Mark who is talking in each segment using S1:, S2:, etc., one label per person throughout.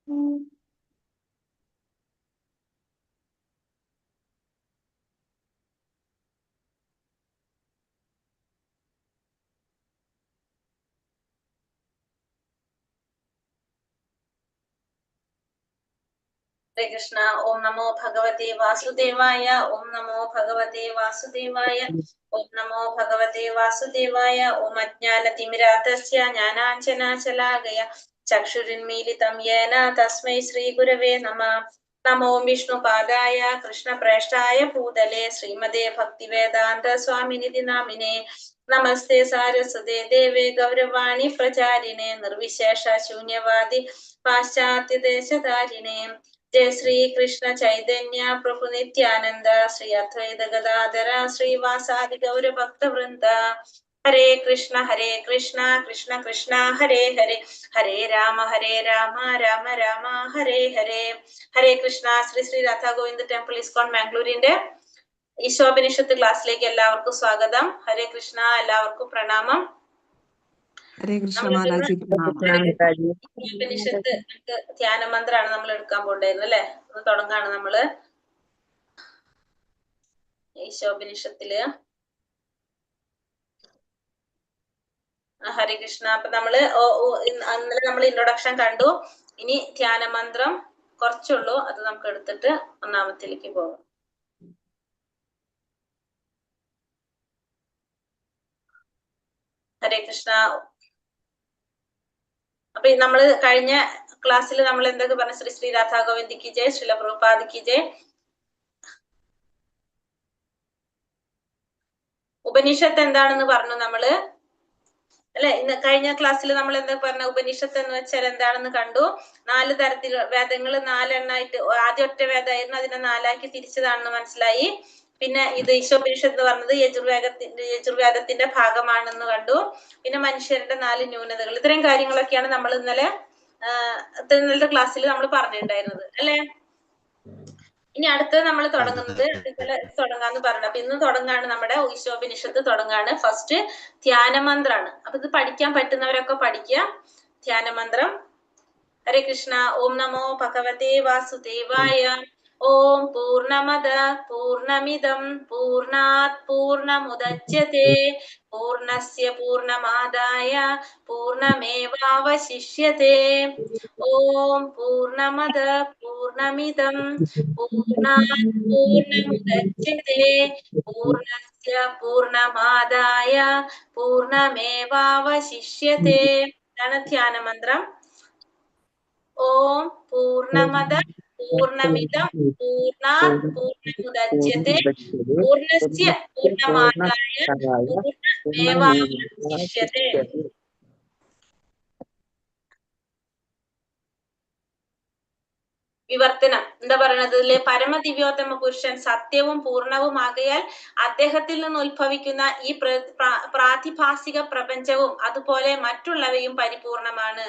S1: ഹരേ കൃഷ്ണ. ഓം നമോ ഭഗവതേ വാസുദേവായ. ഓം നമോ ഭഗവതേ വാസുദേവായ. ഓം നമോ ഭഗവതേ വാസുദേവായ. ഓം അജ്ഞാനതിമിരാതസ്യ ജ്ഞാനാഞ്ജനശലാകയ ചക്ഷുരുന്മീലിതം യേന തസ്മൈ ശ്രീ ഗുരവേ നമ. നമോ വിഷ്ണുപാദായ കൃഷ്ണപ്രേഷ്ഠായ ഭൂതലേ ശ്രീമതേ ഭക്തിവേദാന്ത സ്വാമിനിധി നാമിനെ. നമസ്തേ സാരസ്വതേ ദേവേ ഗൗരവാണി പ്രചാരിണേ നിർവിശേഷ ശൂന്യവാദി പാശ്ചാത്യദേശധാരിണേ. ജയ ശ്രീ കൃഷ്ണ ചൈതന്യ പ്രഭു നിത്യാനന്ദ ശ്രീ അദ്വൈത ഗദാധര ശ്രീവാസാദി ഗൗരഭക്തവൃന്ദ. ഹരേ കൃഷ്ണ ഹരേ കൃഷ്ണ കൃഷ്ണ കൃഷ്ണ ഹരേ ഹരേ, ഹരേ രാമ ഹരേ രാമ രാമ രാമ ഹരേ ഹരേ. ഹരേ കൃഷ്ണ. ശ്രീ ശ്രീ രാധാ ഗോവിന്ദ ടെമ്പിൾ ഇസ്കോൺ മാംഗ്ലൂരിന്റെ ഈശോപനിഷത്ത് ക്ലാസ്സിലേക്ക് എല്ലാവർക്കും സ്വാഗതം. ഹരേ കൃഷ്ണ. എല്ലാവർക്കും പ്രണാമം.
S2: ഹരേ കൃഷ്ണ മാതാജി, പ്രണാമം.
S1: ഈശോപനിഷത്ത് നമുക്ക് ധ്യാന മന്ത്രാണ് നമ്മൾ എടുക്കാൻ പോണ്ടായിരുന്നത് അല്ലെ? ഒന്ന് തുടങ്ങാണ് നമ്മള് ഈശോപനിഷത്തില്. ഹരേ കൃഷ്ണ. അപ്പൊ നമ്മള് ഇന്നലെ നമ്മൾ ഇൻട്രൊഡക്ഷൻ കണ്ടു. ഇനി ധ്യാന മന്ത്രം കുറച്ചുള്ളൂ, അത് നമുക്ക് എടുത്തിട്ട് ഒന്നാമത്തിലേക്ക് പോകാം. ഹരേ കൃഷ്ണ. അപ്പൊ നമ്മള് കഴിഞ്ഞ ക്ലാസ്സിൽ നമ്മൾ എന്തൊക്കെ പറഞ്ഞു? ശ്രീ ശ്രീ രാധാ ഗോവിന്ദിക്ക് ജയ്, ശ്രീല പ്രഭുപാദിക്ക് ജയ്. ഉപനിഷത്ത് എന്താണെന്ന് പറഞ്ഞു നമ്മള് അല്ലെ? ഇന്ന് കഴിഞ്ഞ ക്ലാസ്സിൽ നമ്മൾ എന്താ പറഞ്ഞ? ഉപനിഷത്ത് എന്ന് വെച്ചാൽ എന്താണെന്ന് കണ്ടു. നാല് തരത്തിൽ വേദങ്ങൾ നാലെണ്ണായിട്ട്, ആദ്യം ഒറ്റ വേദമായിരുന്നു, അതിനെ നാലാക്കി തിരിച്ചതാണെന്ന് മനസ്സിലായി. പിന്നെ ഇത് ഈശോപനിഷത്ത് എന്ന് പറഞ്ഞത് യജുർവേദത്തിന്റെ ഭാഗമാണെന്ന് കണ്ടു. പിന്നെ മനുഷ്യരുടെ നാല് ന്യൂനതകൾ, ഇത്രയും കാര്യങ്ങളൊക്കെയാണ് നമ്മൾ ഇന്നലത്തെ ക്ലാസ്സിൽ നമ്മൾ പറഞ്ഞിട്ടുണ്ടായിരുന്നത് അല്ലെ? ഇനി അടുത്തത് നമ്മൾ തുടങ്ങുന്നത് തുടങ്ങാന്ന് പറഞ്ഞു. അപ്പൊ ഇന്ന് തുടങ്ങാണ് നമ്മുടെ ഈശോപനിഷത്ത് തുടങ്ങാണ്. ഫസ്റ്റ് ധ്യാനമന്ത്രാണ്. അപ്പൊ ഇത് പഠിക്കാൻ പറ്റുന്നവരൊക്കെ പഠിക്കുക ധ്യാനമന്ത്രം. ഹരേ കൃഷ്ണ. ഓം നമോ ഭഗവതേ വാസുദേവായ. ഓം പൂർണ്ണമദ പൂർണ്ണമിദം പൂർണ്ണാത് പൂർണ്ണമുദച്യത്തെ പൂർണ്ണസ്യ പൂർണ്ണമാദായ പൂർണ്ണമേവാവശിഷ്യത്തെ. ഓം പൂർണ്ണമദ പൂർണ്ണമിദം പൂർണ്ണാത് പൂർണ്ണമുദച്യത്തെ പൂർണ്ണസ്യ പൂർണ്ണമാദായ പൂർണ്ണമേവാവശിഷ്യത്തെ. ഇതാണ് ധ്യാനമന്ത്രം. ഓം പൂർണ്ണമദ പൂർണ്ണമിദം പൂർണ്ണാത് പൂർണ്ണമുദച്യത്തെ പൂർണ്ണസ്യ പൂർണ്ണമാദായ പൂർണ്ണമേവാവശിഷ്യത്തെ. വിവർത്തനം എന്താ പറയണത്? ഇതില് പരമദിവ്യോത്തമ പുരുഷൻ സത്യവും പൂർണ്ണവുമാകയാൽ അദ്ദേഹത്തിൽ നിന്ന് ഉത്ഭവിക്കുന്ന ഈ പ്രാതിഭാസിക പ്രപഞ്ചവും അതുപോലെ മറ്റുള്ളവയും പരിപൂർണമാണ്.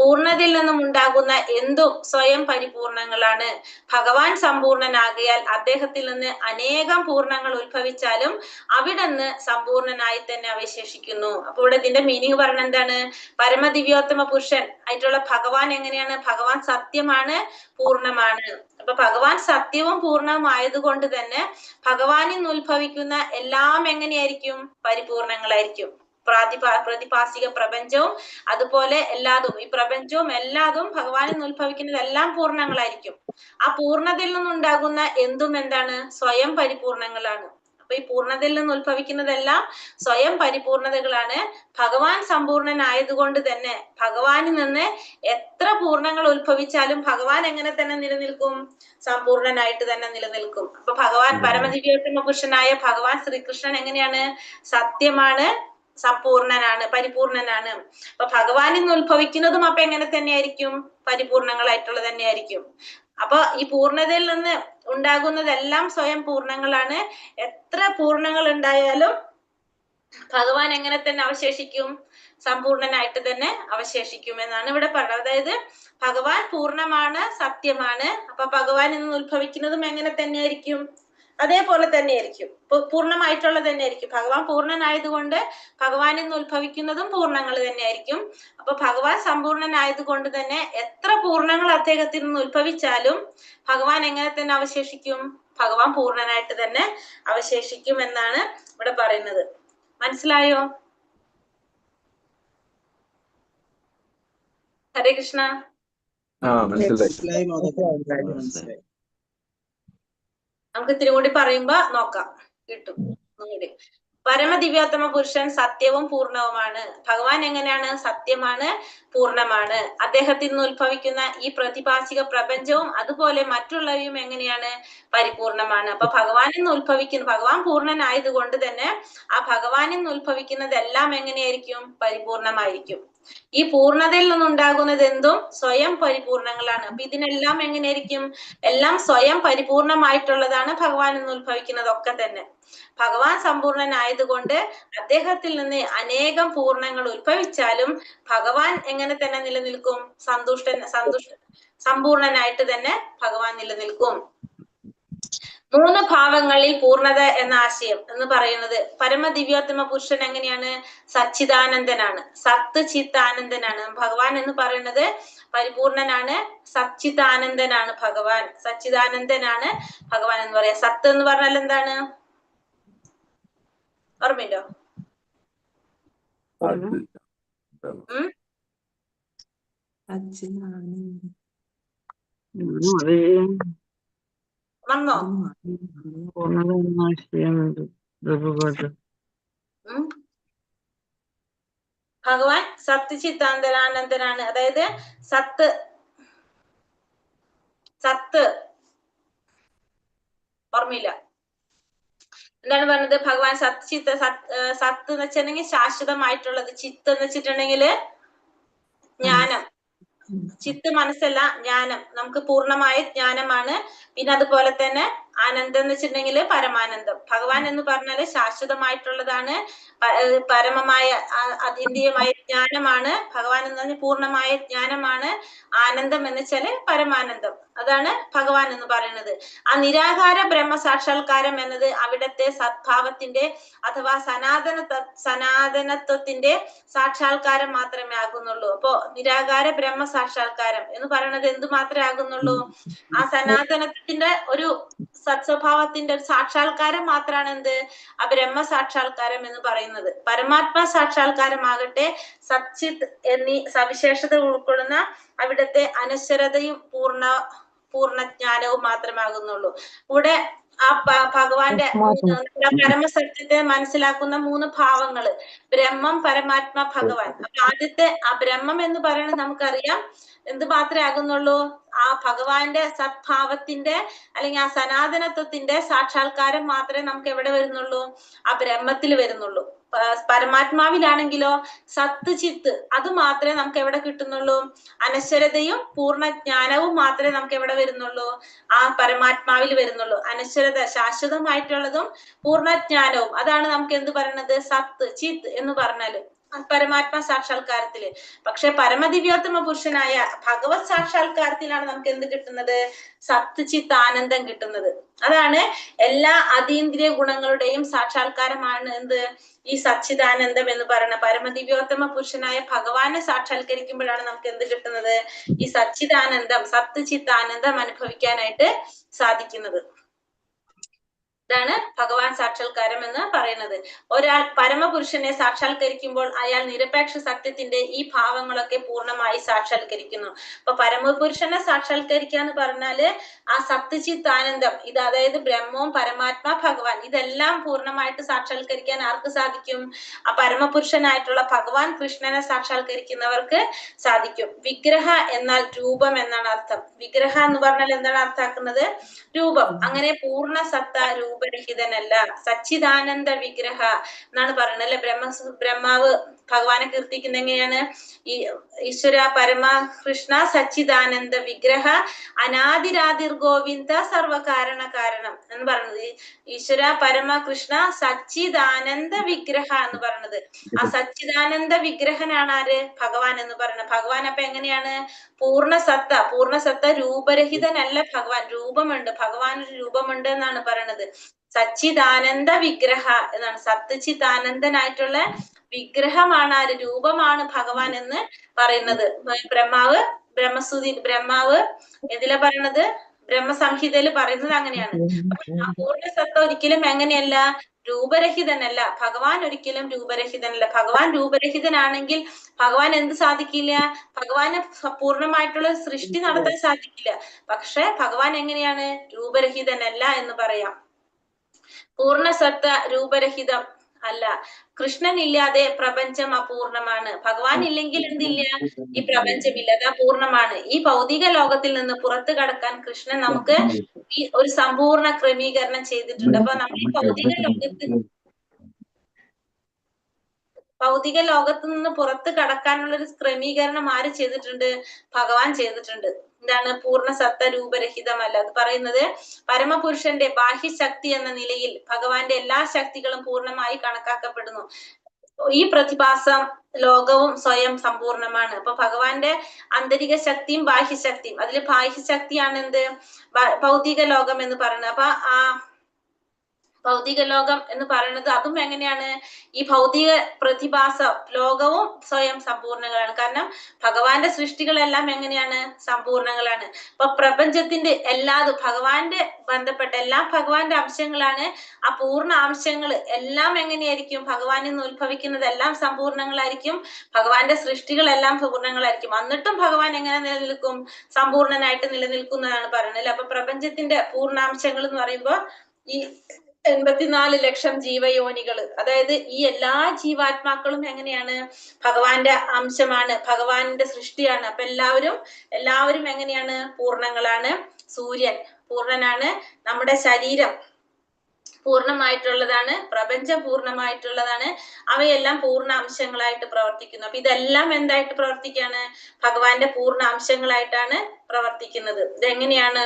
S1: പൂർണ്ണതയിൽ നിന്നും ഉണ്ടാകുന്ന എന്തും സ്വയം പരിപൂർണങ്ങളാണ്. ഭഗവാൻ സമ്പൂർണനാകയാൽ അദ്ദേഹത്തിൽ നിന്ന് അനേകം പൂർണ്ണങ്ങൾ ഉത്ഭവിച്ചാലും അവിടുന്ന് സമ്പൂർണനായി തന്നെ അവശേഷിക്കുന്നു. അപ്പൊ ഇവിടെ ഇതിന്റെ മീനിങ് പറഞ്ഞ എന്താണ്? പരമദിവ്യോത്തമ പുരുഷൻ ആയിട്ടുള്ള ഭഗവാൻ എങ്ങനെയാണ്? ഭഗവാൻ സത്യമാണ്, പൂർണ്ണമാണ്. അപ്പൊ ഭഗവാൻ സത്യവും പൂർണ്ണവും ആയതുകൊണ്ട് തന്നെ ഭഗവാനിൽ നിന്ന് ഉത്ഭവിക്കുന്ന എല്ലാം എങ്ങനെയായിരിക്കും? പരിപൂർണങ്ങളായിരിക്കും. പ്രതിഭാസിക പ്രപഞ്ചവും അതുപോലെ എല്ലാതും, ഈ പ്രപഞ്ചവും എല്ലാതും ഭഗവാനിൽ നിന്ന് ഉത്ഭവിക്കുന്നതെല്ലാം പൂർണ്ണങ്ങളായിരിക്കും. ആ പൂർണ്ണതയിൽ നിന്നുണ്ടാകുന്ന എന്തും എന്താണ്? സ്വയം പരിപൂർണങ്ങളാണ്. അപ്പൊ ഈ പൂർണ്ണതയിൽ നിന്ന് ഉത്ഭവിക്കുന്നതെല്ലാം സ്വയം പരിപൂർണതകളാണ്. ഭഗവാൻ സമ്പൂർണനായതുകൊണ്ട് തന്നെ ഭഗവാനിൽ നിന്ന് എത്ര പൂർണ്ണങ്ങൾ ഉത്ഭവിച്ചാലും ഭഗവാൻ എങ്ങനെ തന്നെ നിലനിൽക്കും? സമ്പൂർണനായിട്ട് തന്നെ നിലനിൽക്കും. അപ്പൊ ഭഗവാൻ പരമദിവ്യോത്തമ പുരുഷനായ ഭഗവാൻ ശ്രീകൃഷ്ണൻ എങ്ങനെയാണ്? സത്യമാണ്, സമ്പൂർണനാണ്, പരിപൂർണനാണ്. അപ്പൊ ഭഗവാനിൽ നിന്ന് ഉത്ഭവിക്കുന്നതും അപ്പൊ എങ്ങനെ തന്നെയായിരിക്കും? പരിപൂർണങ്ങളായിട്ടുള്ളത് തന്നെയായിരിക്കും. അപ്പൊ ഈ പൂർണ്ണതയിൽ നിന്ന് ഉണ്ടാകുന്നതെല്ലാം സ്വയം പൂർണ്ണങ്ങളാണ്. എത്ര പൂർണ്ണങ്ങൾ ഉണ്ടായാലും ഭഗവാൻ എങ്ങനെ തന്നെ അവശേഷിക്കും? സമ്പൂർണനായിട്ട് തന്നെ അവശേഷിക്കും എന്നാണ് ഇവിടെ പറയുന്നത്. അതായത് ഭഗവാൻ പൂർണ്ണമാണ്, സത്യമാണ്. അപ്പൊ ഭഗവാൻ നിന്ന് ഉത്ഭവിക്കുന്നതും എങ്ങനെ തന്നെയായിരിക്കും? അതേപോലെ തന്നെയായിരിക്കും, പൂർണ്ണമായിട്ടുള്ളത് തന്നെയായിരിക്കും. ഭഗവാൻ പൂർണ്ണനായതുകൊണ്ട് ഭഗവാനിൽ നിന്ന് ഉത്ഭവിക്കുന്നതും പൂർണ്ണങ്ങൾ തന്നെയായിരിക്കും. അപ്പൊ ഭഗവാൻ സമ്പൂർണ്ണനായതുകൊണ്ട് തന്നെ എത്ര പൂർണ്ണങ്ങൾ അദ്ദേഹത്തിൽ നിന്ന് ഉത്ഭവിച്ചാലും ഭഗവാൻ എങ്ങനെ തന്നെ അവശേഷിക്കും? ഭഗവാൻ പൂർണ്ണനായിട്ട് തന്നെ അവശേഷിക്കും എന്നാണ് ഇവിടെ പറയുന്നത്. മനസ്സിലായോ? ഹരേ കൃഷ്ണ.
S3: മനസ്സിലായി. മനസ്സിലായി.
S1: നമുക്ക് ഇത്തിരി കൂടി പറയുമ്പോ നോക്കാം, കിട്ടും ഒന്നുകൂടി. പരമദിവ്യോത്തമ പുരുഷൻ സത്യവും പൂർണ്ണവുമാണ്. ഭഗവാൻ എങ്ങനെയാണ്? സത്യമാണ്, പൂർണ്ണമാണ്. അദ്ദേഹത്തിൽ നിന്ന് ഉത്ഭവിക്കുന്ന ഈ പ്രതിഭാസിക പ്രപഞ്ചവും അതുപോലെ മറ്റുള്ളവയും എങ്ങനെയാണ്? പരിപൂർണമാണ്. അപ്പൊ ഭഗവാനിൽ നിന്ന് ഉത്ഭവിക്കുന്ന, ഭഗവാൻ പൂർണ്ണനായതുകൊണ്ട് തന്നെ ആ ഭഗവാനിൽ നിന്ന് ഉത്ഭവിക്കുന്നതെല്ലാം എങ്ങനെയായിരിക്കും? പരിപൂർണമായിരിക്കും. ഈ പൂർണ്ണതയിൽ നിന്നുണ്ടാകുന്നത് എന്തും സ്വയം പരിപൂർണങ്ങളാണ്. അപ്പൊ ഇതിനെല്ലാം എങ്ങനെയായിരിക്കും? എല്ലാം സ്വയം പരിപൂർണമായിട്ടുള്ളതാണ് ഭഗവാനിൽ നിന്ന് ഉത്ഭവിക്കുന്നതൊക്കെ തന്നെ. ഭഗവാൻ സമ്പൂർണനായതുകൊണ്ട് അദ്ദേഹത്തിൽ നിന്ന് അനേകം പൂർണ്ണങ്ങൾ ഉത്ഭവിച്ചാലും ഭഗവാൻ എങ്ങനെ തന്നെ നിലനിൽക്കും? സമ്പൂർണനായിട്ട് തന്നെ ഭഗവാൻ നിലനിൽക്കും. മൂന്ന് ഭാവങ്ങളിൽ പൂർണ്ണത എന്ന ആശയം എന്ന് പറയുന്നത് പരമദിവ്യോത്തമ പുരുഷൻ എങ്ങനെയാണ്? സച്ചിദാനന്ദനാണ്, സത്ത് ചിത്താനന്ദനാണ്. ഭഗവാൻ എന്ന് പറയുന്നത് പരിപൂർണനാണ്, സച്ചിദാനന്ദനാണ് ഭഗവാൻ. സച്ചിദാനന്ദനാണ് ഭഗവാൻ എന്ന് പറയാ. സത്ത് എന്ന് പറഞ്ഞാൽ എന്താണ്? ഓർമ്മയുണ്ടോ? വന്നോ? ഭഗവാൻ സത്യചിത്താന്തരാനന്ദനാണ്. അതായത് സത്ത് സത്ത് ഓർമ്മയില്ല എന്താണ് പറഞ്ഞത്? ഭഗവാൻ സത്ചിത്ത സത്ത് എന്ന് വെച്ചിട്ടുണ്ടെങ്കിൽ ശാശ്വതമായിട്ടുള്ളത്, ചിത്ത് എന്ന് വെച്ചിട്ടുണ്ടെങ്കില് ജ്ഞാനം, ചിത്ത് മനസ്സല്ല ജ്ഞാനം, നമുക്ക് പൂർണ്ണമായ ജ്ഞാനമാണ്. പിന്നെ അതുപോലെ തന്നെ ആനന്ദം എന്ന് വെച്ചിട്ടുണ്ടെങ്കിൽ പരമാനന്ദം. ഭഗവാൻ എന്ന് പറഞ്ഞാല് ശാശ്വതമായിട്ടുള്ളതാണ്, പരമമായ അതീന്ദ്രിയമായ ജ്ഞാനമാണ് ഭഗവാൻ എന്ന് പറഞ്ഞാൽ, പൂർണ്ണമായ ജ്ഞാനമാണ്. ആനന്ദം എന്ന് വെച്ചാല് പരമാനന്ദം, അതാണ് ഭഗവാൻ എന്ന് പറയുന്നത്. ആ നിരാകാര ബ്രഹ്മ സാക്ഷാത്കാരം എന്നത് അവിടത്തെ സദ്ഭാവത്തിന്റെ അഥവാ സനാതനത്വത്തിന്റെ സാക്ഷാത്കാരം മാത്രമേ ആകുന്നുള്ളൂ. അപ്പോ നിരാകാര ബ്രഹ്മ സാക്ഷാത്കാരം എന്ന് പറയുന്നത് എന്ത് മാത്രമേ ആകുന്നുള്ളൂ? ആ സനാതനത്വത്തിന്റെ ഒരു സത്സ്വഭാവത്തിന്റെ ഒരു സാക്ഷാത്കാരം മാത്രമാണ് എന്ത്? ആ ബ്രഹ്മ സാക്ഷാത്കാരം എന്ന് പറയുന്നത്. പരമാത്മാ സാക്ഷാത്കാരമാകട്ടെ സച്ചിത് എന്നീ സവിശേഷത ഉൾക്കൊള്ളുന്ന അവിടത്തെ അനശ്വരതയും പൂർണ്ണജ്ഞാനവും മാത്രമാകുന്നുള്ളൂ. ഇവിടെ ആ ഭഗവാന്റെ പരമസത്യത്തെ മനസ്സിലാക്കുന്ന മൂന്ന് ഭാവങ്ങള് ബ്രഹ്മം, പരമാത്മാ, ഭഗവാൻ. അപ്പൊ ആദ്യത്തെ ആ ബ്രഹ്മം എന്ന് പറയുന്നത് നമുക്കറിയാം എന്ത് മാത്രമേ ആകുന്നുള്ളൂ? ആ ഭഗവാന്റെ സദ്ഭാവത്തിന്റെ അല്ലെങ്കിൽ ആ സനാതനത്വത്തിന്റെ സാക്ഷാത്കാരം മാത്രമേ നമുക്ക് എവിടെ വരുന്നുള്ളൂ? ആ ബ്രഹ്മത്തിൽ വരുന്നുള്ളൂ. പരമാത്മാവിലാണെങ്കിലോ സത്ത് ചിത്ത് അത് മാത്രമേ നമുക്ക് എവിടെ കിട്ടുന്നുള്ളൂ? അനശ്വരതയും പൂർണ്ണജ്ഞാനവും മാത്രമേ നമുക്ക് എവിടെ വരുന്നുള്ളൂ? ആ പരമാത്മാവിൽ വരുന്നുള്ളൂ. അനശ്വരത ശാശ്വതമായിട്ടുള്ളതും പൂർണ്ണജ്ഞാനവും, അതാണ് നമുക്ക് എന്ത് പറയണത്? സത്ത് ചിത്ത് എന്ന് പറഞ്ഞാല് പരമാത്മാ സാക്ഷാത്കാരത്തില്. പക്ഷെ പരമദിവ്യോത്തമ പുരുഷനായ ഭഗവത് സാക്ഷാത്കാരത്തിലാണ് നമുക്ക് എന്ത് കിട്ടുന്നത്? സത്ത് ചിത്ത് ആനന്ദം കിട്ടുന്നത്. അതാണ് എല്ലാ അതീന്ദ്രിയ ഗുണങ്ങളുടെയും സാക്ഷാത്കാരമാണ് എന്ത്? ഈ സച്ചിദാനന്ദം എന്ന് പറയുന്ന പരമദിവ്യോത്തമ പുരുഷനായ ഭഗവാനെ സാക്ഷാത്കരിക്കുമ്പോഴാണ് നമുക്ക് എന്ത് കിട്ടുന്നത്? ഈ സച്ചിദാനന്ദം, സത്ത് ചിത്താനന്ദം അനുഭവിക്കാനായിട്ട് സാധിക്കുന്നത്. ഇതാണ് ഭഗവാൻ സാക്ഷാത്കാരം എന്ന് പറയുന്നത്. ഒരാൾ പരമപുരുഷനെ സാക്ഷാത്കരിക്കുമ്പോൾ അയാൾ നിരപേക്ഷ സത്യത്തിന്റെ ഈ ഭാവങ്ങളൊക്കെ പൂർണ്ണമായി സാക്ഷാത്കരിക്കുന്നു. അപ്പൊ പരമപുരുഷനെ സാക്ഷാത്കരിക്കുക എന്ന് പറഞ്ഞാല് ആ സത്യചിത് ആനന്ദം, ഇത് അതായത് ബ്രഹ്മവും പരമാത്മാ ഭഗവാൻ, ഇതെല്ലാം പൂർണ്ണമായിട്ട് സാക്ഷാത്കരിക്കാൻ ആർക്ക് സാധിക്കും? ആ പരമപുരുഷനായിട്ടുള്ള ഭഗവാൻ കൃഷ്ണനെ സാക്ഷാത്കരിക്കുന്നവർക്ക് സാധിക്കും. വിഗ്രഹ എന്നാൽ രൂപം എന്നാണ് അർത്ഥം. വിഗ്രഹ എന്ന് പറഞ്ഞാൽ എന്താണ് അർത്ഥാക്കുന്നത്? രൂപം. അങ്ങനെ പൂർണ്ണ സത്ത രൂപരഹിതനല്ല, സച്ചിദാനന്ദ വിഗ്രഹ എന്നാണ് പറയുന്നത് അല്ലെ? ബ്രഹ്മാവ് ഭഗവാനെ കീർത്തിക്കുന്ന എങ്ങനെയാണ്? ഈ ഈശ്വര പരമ കൃഷ്ണ സച്ചിദാനന്ദ വിഗ്രഹ അനാദിരാതിർ ഗോവിന്ദ സർവകാരണ കാരണം എന്ന് പറയുന്നത്. ഈശ്വര പരമ കൃഷ്ണ സച്ചിദാനന്ദ വിഗ്രഹ എന്ന് പറയുന്നത്. ആ സച്ചിദാനന്ദ വിഗ്രഹനാണ് ആര്? ഭഗവാൻ എന്ന് പറയുന്നത്. ഭഗവാൻ അപ്പൊ എങ്ങനെയാണ്? പൂർണ്ണ സത്ത, പൂർണ്ണ സത്ത രൂപരഹിതനല്ല ഭഗവാൻ, രൂപമുണ്ട്, ഭഗവാൻ ഒരു രൂപമുണ്ട് എന്നാണ് പറയുന്നത്. സച്ചിദാനന്ദ വിഗ്രഹ എന്നാണ്. സത്ത് ചിദാനന്ദനായിട്ടുള്ള വിഗ്രഹമാണ് ആര്? രൂപമാണ് ഭഗവാൻ എന്ന് പറയുന്നത്. ബ്രഹ്മാവ് ബ്രഹ്മസ്തുതി ബ്രഹ്മാവ് എന്തിലാ പറയണത്? ബ്രഹ്മസംഹിതയിൽ പറയുന്നത് അങ്ങനെയാണ്. ആ പൂർണ്ണ സത്ത ഒരിക്കലും എങ്ങനെയല്ല? രൂപരഹിതനല്ല. ഭഗവാൻ ഒരിക്കലും രൂപരഹിതനല്ല. ഭഗവാൻ രൂപരഹിതനാണെങ്കിൽ ഭഗവാൻ എന്ത് സാധിക്കില്ല? ഭഗവാന് പൂർണ്ണമായിട്ടുള്ള സൃഷ്ടി നടത്താൻ സാധിക്കില്ല. പക്ഷെ ഭഗവാൻ എങ്ങനെയാണ്? രൂപരഹിതനല്ല എന്ന് പറയാം. പൂർണ്ണ സത്ത രൂപരഹിതം അല്ല. കൃഷ്ണൻ ഇല്ലാതെ പ്രപഞ്ചം അപൂർണമാണ്. ഭഗവാൻ ഇല്ലെങ്കിൽ എന്തില്ല? ഈ പ്രപഞ്ചമില്ല, അത് അപൂർണമാണ്. ഈ ഭൗതിക ലോകത്തിൽ നിന്ന് പുറത്തു കടക്കാൻ കൃഷ്ണൻ നമുക്ക് ഈ ഒരു സമ്പൂർണ്ണ ക്രമീകരണം ചെയ്തിട്ടുണ്ട്. അപ്പൊ നമ്മൾ ഈ ഭൗതിക ലോകത്ത് നിന്ന് പുറത്ത് കടക്കാനുള്ള ഒരു ക്രമീകരണം ആര് ചെയ്തിട്ടുണ്ട്? ഭഗവാൻ ചെയ്തിട്ടുണ്ട്. എന്താണ്? പൂർണ്ണ സത്ത രൂപരഹിതമല്ല. അത് പറയുന്നത് പരമപുരുഷന്റെ ബാഹ്യശക്തി എന്ന നിലയിൽ ഭഗവാന്റെ എല്ലാ ശക്തികളും പൂർണ്ണമായി കണക്കാക്കപ്പെടുന്നു. ഈ പ്രതിഭാസം ലോകവും സ്വയം സമ്പൂർണമാണ്. അപ്പൊ ഭഗവാന്റെ ആന്തരിക ശക്തിയും ബാഹ്യശക്തിയും, അതിൽ ബാഹ്യശക്തിയാണ് എന്ത്? ഭൗതിക ലോകം എന്ന് പറയുന്നത്. അപ്പൊ ആ ഭൗതിക ലോകം എന്ന് പറയുന്നത് അതും എങ്ങനെയാണ്? ഈ ഭൗതിക പ്രതിഭാസ ലോകവും സ്വയം സമ്പൂർണ്ണങ്ങളാണ്. കാരണം ഭഗവാന്റെ സൃഷ്ടികളെല്ലാം എങ്ങനെയാണ്? സമ്പൂർണ്ണങ്ങളാണ്. അപ്പൊ പ്രപഞ്ചത്തിന്റെ എല്ലാതും ഭഗവാന്റെ ബന്ധപ്പെട്ട എല്ലാം ഭഗവാന്റെ അംശങ്ങളാണ്. ആ പൂർണ്ണ അംശങ്ങൾ എല്ലാം എങ്ങനെയായിരിക്കും? ഭഗവാനിൽ നിന്ന് ഉത്ഭവിക്കുന്നതെല്ലാം സമ്പൂർണ്ണങ്ങളായിരിക്കും. ഭഗവാന്റെ സൃഷ്ടികളെല്ലാം പൂർണ്ണങ്ങളായിരിക്കും. എന്നിട്ടും ഭഗവാൻ എങ്ങനെ നിലനിൽക്കും? സമ്പൂർണ്ണനായിട്ട് നിലനിൽക്കുന്നതാണ് പറയുന്നത്, അല്ലെ? അപ്പൊ പ്രപഞ്ചത്തിന്റെ പൂർണ്ണാംശങ്ങൾ എന്ന് പറയുമ്പോ ഈ 84 ലക്ഷം ജീവയോനികള്, അതായത് ഈ എല്ലാ ജീവാത്മാക്കളും എങ്ങനെയാണ്? ഭഗവാന്റെ അംശമാണ്, ഭഗവാന്റെ സൃഷ്ടിയാണ്. അപ്പൊ എല്ലാവരും എല്ലാവരും എങ്ങനെയാണ്? പൂർണ്ണങ്ങളാണ്. സൂര്യൻ പൂർണ്ണനാണ്. നമ്മുടെ ശരീരം പൂർണ്ണമായിട്ടുള്ളതാണ്. പ്രപഞ്ചം പൂർണ്ണമായിട്ടുള്ളതാണ്. അവയെല്ലാം പൂർണ്ണ അംശങ്ങളായിട്ട് പ്രവർത്തിക്കുന്നു. അപ്പൊ ഇതെല്ലാം എന്തായിട്ട് പ്രവർത്തിക്കാണ്? ഭഗവാന്റെ പൂർണ്ണ അംശങ്ങളായിട്ടാണ് പ്രവർത്തിക്കുന്നത്. ഇതെങ്ങനെയാണ്?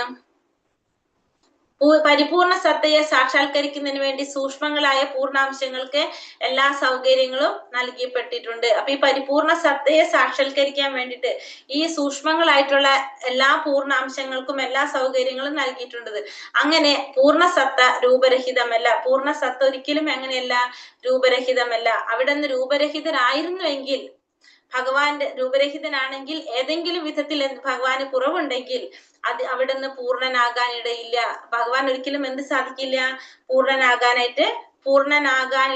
S1: പരിപൂർണ സത്തയെ സാക്ഷാത്കരിക്കുന്നതിന് വേണ്ടി സൂക്ഷ്മങ്ങളായ പൂർണ്ണാംശങ്ങൾക്ക് എല്ലാ സൗകര്യങ്ങളും നൽകപ്പെട്ടിട്ടുണ്ട്. അപ്പൊ ഈ പരിപൂർണ സത്തയെ സാക്ഷാത്കരിക്കാൻ വേണ്ടിയിട്ട് ഈ സൂക്ഷ്മങ്ങളായിട്ടുള്ള എല്ലാ പൂർണ്ണാംശങ്ങൾക്കും എല്ലാ സൗകര്യങ്ങളും നൽകിയിട്ടുണ്ട്. അങ്ങനെ പൂർണ്ണ സത്ത രൂപരഹിതമല്ല. പൂർണ്ണ സത്ത ഒരിക്കലും എങ്ങനെയല്ല? രൂപരഹിതമല്ല. അവിടെ നിന്ന് രൂപരഹിതനായിരുന്നുവെങ്കിൽ, ഭഗവാന്റെ രൂപരഹിതനാണെങ്കിൽ ഏതെങ്കിലും വിധത്തിൽ ഭഗവാന് കുറവുണ്ടെങ്കിൽ അത് അവിടെ നിന്ന് പൂർണ്ണനാകാൻ ഇടയില്ല. ഭഗവാൻ ഒരിക്കലും എന്ത് സാധിക്കില്ല? പൂർണ്ണനാകാൻ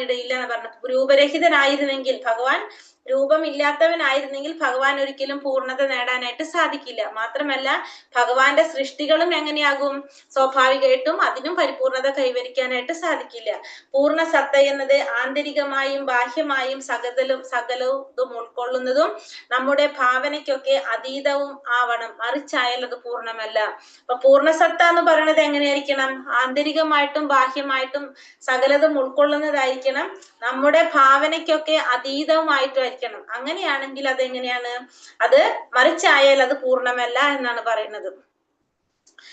S1: ഇടയില്ല എന്ന് പറഞ്ഞു. രൂപരഹിതനായിരുന്നെങ്കിൽ, ഭഗവാൻ രൂപമില്ലാത്തവനായിരുന്നെങ്കിൽ ഭഗവാൻ ഒരിക്കലും പൂർണ്ണത നേടാനായിട്ട് സാധിക്കില്ല. മാത്രമല്ല ഭഗവാന്റെ സൃഷ്ടികളും എങ്ങനെയാകും? സ്വാഭാവികമായിട്ടും അതിനും പരിപൂർണത കൈവരിക്കാനായിട്ട് സാധിക്കില്ല. പൂർണ്ണ സത്ത എന്നത് ആന്തരികമായും ബാഹ്യമായും സകലതും ഉൾക്കൊള്ളുന്നതും നമ്മുടെ ഭാവനയ്ക്കൊക്കെ അതീതവും ആവണം. മറിച്ചായാൽ അത് പൂർണ്ണമല്ല. അപ്പൊ പൂർണ്ണ സത്ത എന്ന് പറയുന്നത് എങ്ങനെയായിരിക്കണം? ആന്തരികമായിട്ടും ബാഹ്യമായിട്ടും സകലതും ഉൾക്കൊള്ളുന്നതായിരിക്കണം. നമ്മുടെ ഭാവനയ്ക്കൊക്കെ അതീതവുമായിട്ടും ആയിരിക്കണം. അങ്ങനെയാണെങ്കിൽ അതെങ്ങനെയാണ്? അത് മറിച്ചായാൽ അത് പൂർണ്ണമല്ല എന്നാണ് പറയുന്നത്.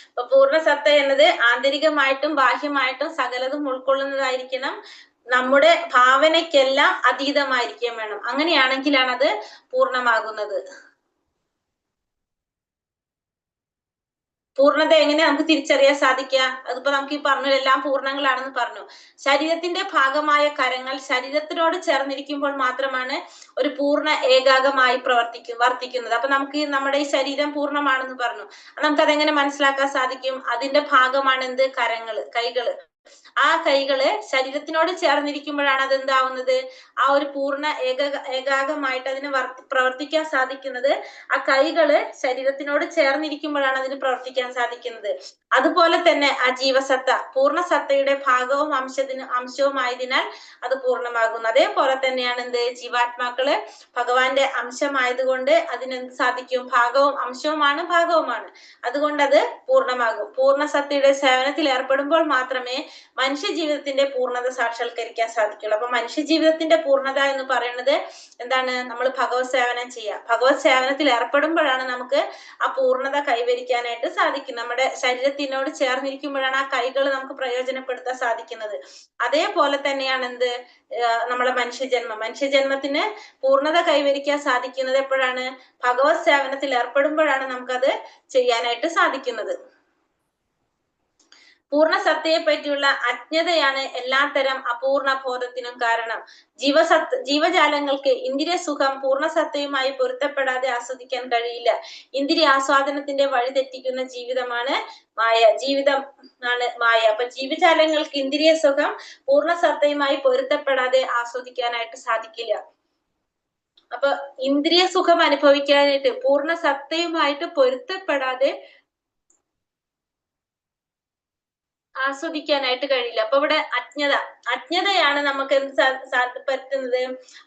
S1: അപ്പൊ പൂർണ്ണ സത്ത എന്നത് ആന്തരികമായിട്ടും ബാഹ്യമായിട്ടും സകലതും ഉൾക്കൊള്ളുന്നതായിരിക്കണം. നമ്മുടെ ഭാവനയ്ക്കെല്ലാം അതീതമായിരിക്കുകയും വേണം. അങ്ങനെയാണെങ്കിലാണ് അത് പൂർണ്ണമാകുന്നത്. പൂർണ്ണത എങ്ങനെ നമുക്ക് തിരിച്ചറിയാൻ സാധിക്കുക? അതിപ്പോ നമുക്ക് ഈ പറഞ്ഞു എല്ലാം പൂർണ്ണങ്ങളാണെന്ന് പറഞ്ഞു. ശരീരത്തിന്റെ ഭാഗമായ കരങ്ങൾ ശരീരത്തിനോട് ചേർന്നിരിക്കുമ്പോൾ മാത്രമാണ് ഒരു പൂർണ്ണ ഏകാഗമായി വർത്തിക്കുന്നത്. അപ്പൊ നമുക്ക് നമ്മുടെ ഈ ശരീരം പൂർണ്ണമാണെന്ന് പറഞ്ഞു. നമുക്കതെങ്ങനെ മനസ്സിലാക്കാൻ സാധിക്കും? അതിന്റെ ഭാഗമാണ് എന്ത്? കരങ്ങള്, കൈകള്. ആ കൈകള് ശരീരത്തിനോട് ചേർന്നിരിക്കുമ്പോഴാണ് അതെന്താവുന്നത്? ആ ഒരു പൂർണ്ണ ഏകാഗമായിട്ട് അതിന് പ്രവർത്തിക്കാൻ സാധിക്കുന്നത്. ആ കൈകള് ശരീരത്തിനോട് ചേർന്നിരിക്കുമ്പോഴാണ് അതിന് പ്രവർത്തിക്കാൻ സാധിക്കുന്നത്. അതുപോലെ തന്നെ ആ ജീവസത്ത പൂർണ്ണ സത്തയുടെ ഭാഗവും അംശവുമായതിനാൽ അത് പൂർണ്ണമാകുന്നു. അതേപോലെ തന്നെയാണ് എന്ത്? ജീവാത്മാക്കള് ഭഗവാന്റെ അംശമായതുകൊണ്ട് അതിനെന്ത് സാധിക്കും? ഭാഗവും അംശവുമാണ്, ഭാഗവുമാണ്. അതുകൊണ്ട് അത് പൂർണ്ണമാകും. പൂർണ്ണ സത്തയുടെ സേവനത്തിൽ ഏർപ്പെടുമ്പോൾ മാത്രമേ മനുഷ്യ ജീവിതത്തിന്റെ പൂർണ്ണത സാക്ഷാത്കരിക്കാൻ സാധിക്കുള്ളൂ. അപ്പൊ മനുഷ്യ ജീവിതത്തിന്റെ പൂർണ്ണത എന്ന് പറയുന്നത് എന്താണ്? നമ്മൾ ഭഗവത് സേവനം ചെയ്യുക. ഭഗവത് സേവനത്തിൽ ഏർപ്പെടുമ്പോഴാണ് നമുക്ക് ആ പൂർണ്ണത കൈവരിക്കാനായിട്ട് സാധിക്കും. നമ്മുടെ ശരീരത്തിനോട് ചേർന്നിരിക്കുമ്പോഴാണ് ആ കൈകൾ നമുക്ക് പ്രയോജനപ്പെടുത്താൻ സാധിക്കുന്നത്. അതേപോലെ തന്നെയാണ് എന്ത്? നമ്മളെ മനുഷ്യജന്മം. മനുഷ്യജന്മത്തിന് പൂർണ്ണത കൈവരിക്കാൻ സാധിക്കുന്നത് എപ്പോഴാണ്? ഭഗവത് സേവനത്തിൽ ഏർപ്പെടുമ്പോഴാണ് നമുക്കത് ചെയ്യാനായിട്ട് സാധിക്കുന്നത്. പൂർണ്ണ സത്തയെ പറ്റിയുള്ള അജ്ഞതയാണ് എല്ലാത്തരം അപൂർണ ബോധത്തിനും കാരണം. ജീവജാലങ്ങൾക്ക് ഇന്ദ്രിയ സുഖം പൂർണ്ണ സത്തയുമായി പൊരുത്തപ്പെടാതെ ആസ്വദിക്കാൻ കഴിയില്ല. ഇന്ദ്രിയ ആസ്വാദനത്തിന്റെ വഴി തെറ്റിക്കുന്ന ജീവിതമാണ് മായ. ജീവിതം ആണ് മായ. അപ്പൊ ജീവജാലങ്ങൾക്ക് ഇന്ദ്രിയ സുഖം പൂർണ്ണ സത്തയുമായി പൊരുത്തപ്പെടാതെ ആസ്വദിക്കാനായിട്ട് സാധിക്കില്ല. അപ്പൊ ഇന്ദ്രിയ സുഖം അനുഭവിക്കാനായിട്ട് പൂർണ്ണ സത്തയുമായിട്ട് പൊരുത്തപ്പെടാതെ ആസ്വദിക്കാനായിട്ട് കഴിയില്ല. അപ്പൊ ഇവിടെ അജ്ഞതയാണ് നമുക്ക് എന്ത് പറ്റുന്നത്?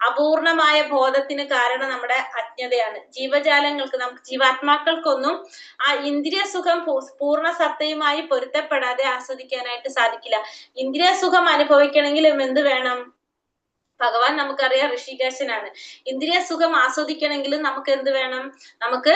S1: അപൂർണമായ ബോധത്തിന് കാരണം നമ്മുടെ അജ്ഞതയാണ്. ജീവജാലങ്ങൾക്ക്, നമുക്ക് ജീവാത്മാക്കൾക്കൊന്നും ആ ഇന്ദ്രിയ സുഖം പൂർണ്ണ സത്തയുമായി പൊരുത്തപ്പെടാതെ ആസ്വദിക്കാനായിട്ട് സാധിക്കില്ല. ഇന്ദ്രിയ സുഖം അനുഭവിക്കണമെങ്കിലും എന്ത് വേണം? ഭഗവാൻ നമുക്കറിയാം ഋഷികേശനാണ്. ഇന്ദ്രിയ സുഖം ആസ്വദിക്കണമെങ്കിലും നമുക്ക് എന്ത് വേണം? നമുക്ക്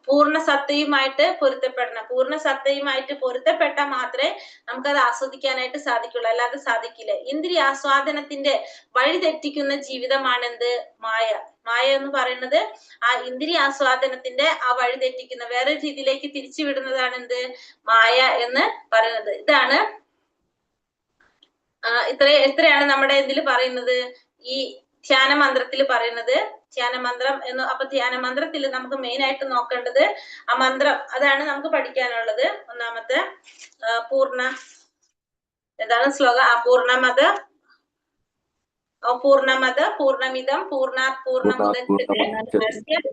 S1: പൂർണ്ണ സത്തയുമായിട്ട് പൊരുത്തപ്പെടണം. പൂർണ്ണ സത്തയുമായിട്ട് പൊരുത്തപ്പെട്ടാൽ മാത്രമേ നമുക്കത് ആസ്വദിക്കാനായിട്ട് സാധിക്കുള്ളൂ, അല്ലാതെ സാധിക്കില്ല. ഇന്ദ്രിയ ആസ്വാദനത്തിന്റെ വഴി തെറ്റിക്കുന്ന ജീവിതമാണെന്ത്? മായ. മായ എന്ന് പറയുന്നത് ആ ഇന്ദ്രിയ ആസ്വാദനത്തിന്റെ ആ വഴി തെറ്റിക്കുന്ന വേറെ രീതിയിലേക്ക് തിരിച്ചു വിടുന്നതാണ് എന്ത്? മായ എന്ന് പറയുന്നത്. ഇതാണ് ഇത്രയാണ് നമ്മുടെ ഇതിൽ പറയുന്നത്, ഈ ധ്യാന മന്ത്രത്തിൽ പറയുന്നത്. ധ്യാനമന്ത്രം എന്ന്. അപ്പൊ ധ്യാനമന്ത്രത്തിൽ നമുക്ക് മെയിൻ ആയിട്ട് നോക്കേണ്ടത് ആ മന്ത്രം, അതാണ് നമുക്ക് പഠിക്കാനുള്ളത്. ഒന്നാമത്തെ പൂർണ്ണ ഏതാണ് ശ്ലോകം? അപൂർണമത പൂർണ്ണമത പൂർണ്ണമിതം പൂർണ്ണാത് പൂർണ്ണമുദച്യത്തെ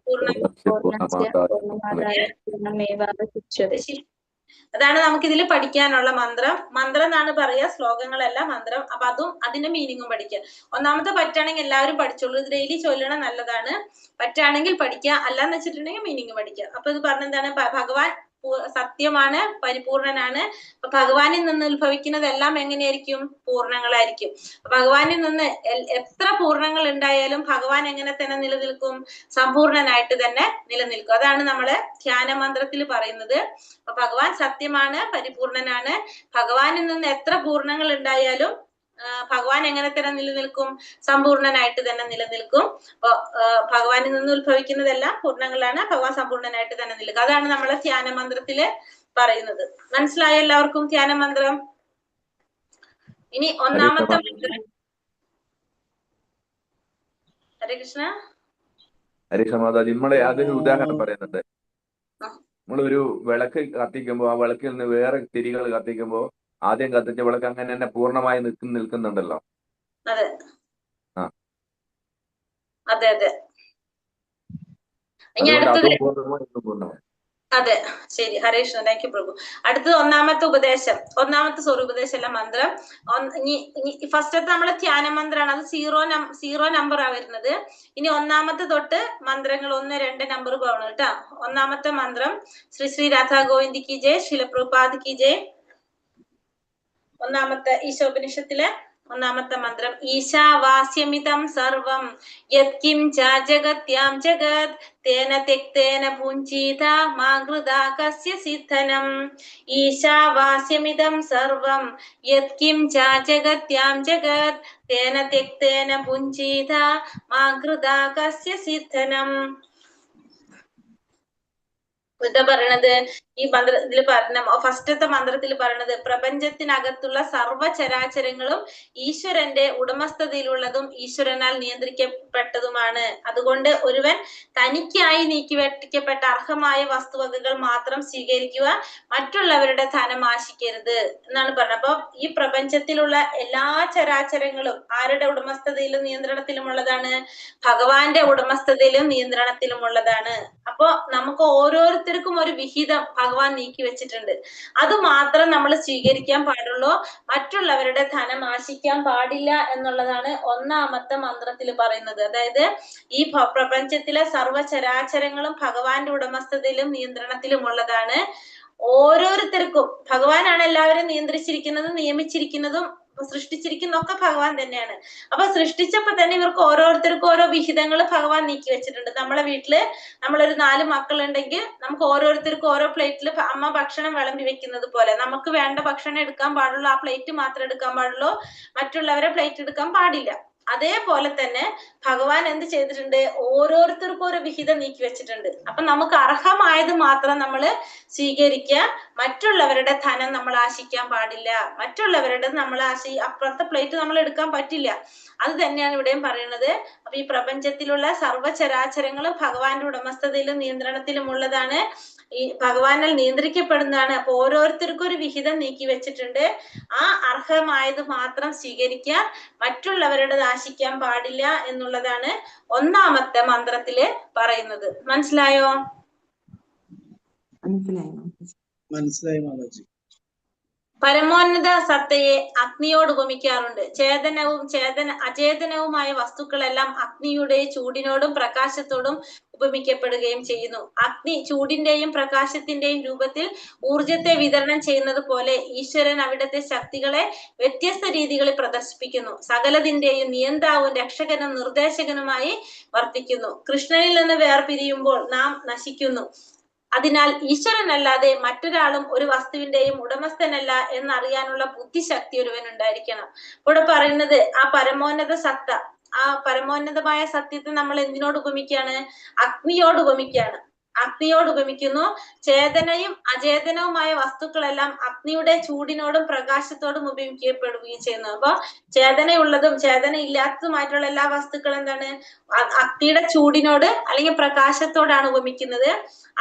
S1: പൂർണ്ണമേവാവശിഷ്യതേ. അതാണ് നമുക്കിതിൽ പഠിക്കാനുള്ള മന്ത്രം. മന്ത്രം എന്നാണ് പറയാ, ശ്ലോകങ്ങളല്ല മന്ത്രം. അപ്പൊ അതും അതിന്റെ മീനിങ്ങും പഠിക്കുക. ഒന്നാമത്തെ പറ്റുകയാണെങ്കിൽ എല്ലാവരും പഠിച്ചോളൂ, ഇത് ഡെയിലി ചൊല്ലണം, നല്ലതാണ്. പറ്റുകയാണെങ്കിൽ പഠിക്കുക, അല്ലാന്ന് വെച്ചിട്ടുണ്ടെങ്കിൽ മീനിങ് പഠിക്കുക. അപ്പൊ ഇത് പറഞ്ഞെന്താണ്? ഭഗവാൻ സത്യമാണ്, പരിപൂർണനാണ്. അപ്പൊ ഭഗവാനിൽ നിന്ന് ഉത്ഭവിക്കുന്നതെല്ലാം എങ്ങനെയായിരിക്കും? പൂർണ്ണങ്ങളായിരിക്കും. ഭഗവാനിൽ നിന്ന് എത്ര പൂർണ്ണങ്ങൾ ഉണ്ടായാലും ഭഗവാൻ എങ്ങനെ തന്നെ നിലനിൽക്കും? സമ്പൂർണനായിട്ട് തന്നെ നിലനിൽക്കും. അതാണ് നമ്മള് ധ്യാന മന്ത്രത്തിൽ പറയുന്നത്. അപ്പൊ ഭഗവാൻ സത്യമാണ്, പരിപൂർണനാണ്. ഭഗവാനിൽ നിന്ന് എത്ര പൂർണ്ണങ്ങൾ ഉണ്ടായാലും ഭഗവാൻ എങ്ങനെ തന്നെ നിലനിൽക്കും? സമ്പൂർണനായിട്ട് തന്നെ നിലനിൽക്കും. അപ്പൊ ഭഗവാനിൽ നിന്ന് ഉത്ഭവിക്കുന്നതെല്ലാം പൂർണ്ണങ്ങളാണ്, ഭഗവാൻ സമ്പൂർണനായിട്ട് തന്നെ നിൽക്കും. അതാണ് നമ്മളെ ധ്യാന മന്ത്രത്തില് പറയുന്നത്. മനസ്സിലായോ എല്ലാവർക്കും ധ്യാന മന്ത്രം? ഇനി ഒന്നാമത്തെ മന്ത്രം. ഹരേ കൃഷ്ണ.
S3: ഹരേ കൃഷ്ണ മാതാജി. നമ്മളെ അതൊരു ഉദാഹരണം പറയുന്നുണ്ട്. നമ്മളൊരു വിളക്ക് കത്തിക്കുമ്പോ ആ വിളക്കിൽ നിന്ന് വേറെ തിരികൾ കത്തിക്കുമ്പോ ആദ്യം കത്തിച്ച വിളക്ക് അങ്ങനെ തന്നെ പൂർണ്ണമായി നിൽക്കുന്നുണ്ടല്ലോ.
S1: അതെ അതെ അതെ. ഇനി അടുത്തത് അതെ ശരി, ഹരേ കൃഷ്ണ, thank you പ്രഭു. അടുത്തത് ഒന്നാമത്തെ ഉപദേശം, ഒന്നാമത്തെ സോറി ഉപദേശമല്ല മന്ത്രം. ഇനി ഫസ്റ്റത്തെ നമ്മളെ ധ്യാന മന്ത്രമാണ്, അത് സീറോ നമ്പർ ആ വരുന്നത്. ഇനി ഒന്നാമത്തെ തൊട്ട് മന്ത്രങ്ങൾ 1 2 നമ്പർ പോകണം കേട്ടോ. ഒന്നാമത്തെ മന്ത്രം ശ്രീ ശ്രീ രാധാ ഗോവിന്ദ് കി ജയ്, ശ്രീല പ്രഭുപാദ് കി ജയ്. ഒന്നാമത്തെ ഈശോപനിഷത്തിലെ ഒന്നാമത്തെ മന്ത്രം ഈശാവാസ്യമിതം സർവം യത്കിം ച ജഗത്യാം ജഗത് തേന തെക്തേന ഭുഞ്ചീത മാ കൃതാ കസ്യ സിദ്ധനം. ഈശാവാസ്യമിതം സർവം യത്കിം ച ജഗത്യാം ജഗത് തേന തെക്തേന ഭുഞ്ചീത മാ കൃതാ കസ്യ സിദ്ധനം. എന്താ പറയണത് ഈ മന്ത്രത്തിൽ പറഞ്ഞ ഫസ്റ്റത്തെ മന്ത്രത്തിൽ പറയണത് പ്രപഞ്ചത്തിനകത്തുള്ള സർവ്വചരാചരങ്ങളും ഈശ്വരന്റെ ഉടമസ്ഥതയിലുള്ളതും ഈശ്വരനാൽ നിയന്ത്രിക്കപ്പെട്ടതുമാണ്. അതുകൊണ്ട് ഒരുവൻ തനിക്കായി നീക്കിവെട്ടിക്കപ്പെട്ട അർഹമായ വസ്തുവകകൾ മാത്രം സ്വീകരിക്കുക, മറ്റുള്ളവരുടെ ധനം ആശിക്കരുത് എന്നാണ് പറഞ്ഞത്. അപ്പൊ ഈ പ്രപഞ്ചത്തിലുള്ള എല്ലാ ചരാചരങ്ങളും ആരുടെ ഉടമസ്ഥതയിലും നിയന്ത്രണത്തിലുമുള്ളതാണ്? ഭഗവാന്റെ ഉടമസ്ഥതയിലും നിയന്ത്രണത്തിലുമുള്ളതാണ്. അപ്പൊ നമുക്ക് ഓരോരുത്തർക്കും ഒരു വിഹിതം ഭഗവാൻ നീക്കി വെച്ചിട്ടുണ്ട്. അത് മാത്രം നമ്മൾ സ്വീകരിക്കാൻ പാടുള്ളൂ, മറ്റുള്ളവരുടെ ധനം ആശിക്കാൻ പാടില്ല എന്നുള്ളതാണ് ഒന്നാമത്തെ മന്ത്രത്തിൽ പറയുന്നത്. അതായത് ഈ പ്രപഞ്ചത്തിലെ സർവ്വചരാചരങ്ങളും ഭഗവാന്റെ ഉടമസ്ഥതയിലും നിയന്ത്രണത്തിലും ഉള്ളതാണ്. ഓരോരുത്തർക്കും ഭഗവാനാണ് എല്ലാവരും നിയന്ത്രിച്ചിരിക്കുന്നതും നിയമിച്ചിരിക്കുന്നതും സൃഷ്ടിച്ചിരിക്കുന്നൊക്കെ ഭഗവാൻ തന്നെയാണ്. അപ്പൊ സൃഷ്ടിച്ചപ്പോ തന്നെ ഇവർക്ക് ഓരോരുത്തർക്കും ഓരോ വിഹിതങ്ങൾ ഭഗവാൻ നീക്കി വെച്ചിട്ടുണ്ട്. നമ്മളെ വീട്ടില് നമ്മളൊരു 4 മക്കളുണ്ടെങ്കിൽ നമുക്ക് ഓരോരുത്തർക്കും ഓരോ പ്ലേറ്റിൽ അമ്മ ഭക്ഷണം വിളമ്പി വെക്കുന്നത് പോലെ നമുക്ക് വേണ്ട ഭക്ഷണം എടുക്കാൻ പാടുള്ളൂ, ആ പ്ലേറ്റ് മാത്രം എടുക്കാൻ പാടുള്ളൂ, മറ്റുള്ളവരെ പ്ലേറ്റ് എടുക്കാൻ പാടില്ല. അതേപോലെ തന്നെ ഭഗവാൻ എന്ത് ചെയ്തിട്ടുണ്ട്? ഓരോരുത്തർക്കും ഓരോ വിഹിതം നീക്കി വെച്ചിട്ടുണ്ട്. അപ്പൊ നമുക്ക് അർഹമായത് മാത്രം നമ്മള് സ്വീകരിക്കുക, മറ്റുള്ളവരുടെ ധനം നമ്മൾ ആശിക്കാൻ പാടില്ല. മറ്റുള്ളവരുടെ നമ്മൾ അപ്പുറത്തെ പ്ലേറ്റ് നമ്മൾ എടുക്കാൻ പറ്റില്ല. അത് തന്നെയാണ് ഇവിടെയും പറയുന്നത്. അപ്പൊ ഈ പ്രപഞ്ചത്തിലുള്ള സർവ്വചരാചരങ്ങളും ഭഗവാന്റെ ഉടമസ്ഥതയിലും നിയന്ത്രണത്തിലും ഉള്ളതാണ്, ഈ ഭഗവാനാൽ നിയന്ത്രിക്കപ്പെടുന്നതാണ്. അപ്പൊ ഓരോരുത്തർക്കും ഒരു വിഹിതം നീക്കി വെച്ചിട്ടുണ്ട്. ആ അർഹമായത് മാത്രം സ്വീകരിക്കാൻ, മറ്റുള്ളവരുടെ ആശിക്കാൻ പാടില്ല എന്നുള്ളതാണ് ഒന്നാമത്തെ മന്ത്രത്തില് പറയുന്നത്. മനസ്സിലായോ?
S2: മനസ്സിലായി.
S4: മനസ്സിലായി മാതാജി.
S1: പരമോന്നത സത്തയെ അഗ്നിയോട് ഉപമിക്കാറുണ്ട്. ചേതനവും അചേതനവുമായ വസ്തുക്കളെല്ലാം അഗ്നിയുടെ ചൂടിനോടും പ്രകാശത്തോടും ഉപമിക്കപ്പെടുകയും ചെയ്യുന്നു. അഗ്നി ചൂടിന്റെയും പ്രകാശത്തിന്റെയും രൂപത്തിൽ ഊർജത്തെ വിതരണം ചെയ്യുന്നത് പോലെ ഈശ്വരൻ അവിടുത്തെ ശക്തികളെ വ്യത്യസ്ത രീതികളിൽ പ്രദർശിപ്പിക്കുന്നു. സകലതിന്റെയും നിയന്താവും രക്ഷകനും നിർദ്ദേശകനുമായി വർത്തിക്കുന്നു. കൃഷ്ണനിൽ നിന്ന് വേർപിരിയുമ്പോൾ നാം നശിക്കുന്നു. അതിനാൽ ഈശ്വരനല്ലാതെ മറ്റൊരാളും ഒരു വസ്തുവിന്റെയും ഉടമസ്ഥനല്ല എന്നറിയാനുള്ള ബുദ്ധിശക്തി ഒരുവൻ ഉണ്ടായിരിക്കണം. ഇവിടെ പറയുന്നത് ആ പരമോന്നത സത്ത, ആ പരമോന്നതമായ സത്യത്തെ നമ്മൾ എന്തിനോട് ഉപമിക്കുകയാണ്? അഗ്നിയോട് ഉപമിക്കുകയാണ്. അഗ്നിയോട് ഉപമിക്കുന്നു. ചേതനയും അചേതനവുമായ വസ്തുക്കളെല്ലാം അഗ്നിയുടെ ചൂടിനോടും പ്രകാശത്തോടും ഉപമിക്കപ്പെടുകയും ചെയ്യുന്നു. അപ്പൊ ചേതനയുള്ളതും ചേതന ഇല്ലാത്തതുമായിട്ടുള്ള എല്ലാ വസ്തുക്കളും എന്താണ്? അഗ്നിയുടെ ചൂടിനോട് അല്ലെങ്കിൽ പ്രകാശത്തോടാണ് ഉപമിക്കുന്നത്.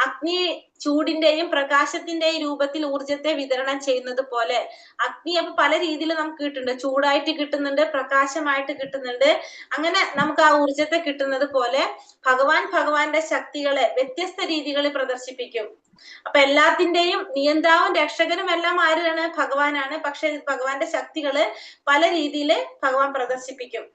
S1: അഗ്നി ചൂടിന്റെയും പ്രകാശത്തിന്റെയും രൂപത്തിൽ ഊർജത്തെ വിതരണം ചെയ്യുന്നത് പോലെ അഗ്നി അപ്പൊ പല രീതിയിൽ നമുക്ക് കിട്ടുന്നുണ്ട്. ചൂടായിട്ട് കിട്ടുന്നുണ്ട്, പ്രകാശമായിട്ട് കിട്ടുന്നുണ്ട്. അങ്ങനെ നമുക്ക് ആ ഊർജത്തെ കിട്ടുന്നത് പോലെ ഭഗവാൻ ഭഗവാന്റെ ശക്തികളെ വ്യത്യസ്ത രീതികളിൽ പ്രദർശിപ്പിക്കും. അപ്പൊ എല്ലാത്തിന്റെയും നിയന്താവും രക്ഷകനും എല്ലാം ആരാണ്? ഭഗവാനാണ്. പക്ഷെ ഭഗവാന്റെ ശക്തികള് പല രീതിയിൽ ഭഗവാൻ പ്രദർശിപ്പിക്കും.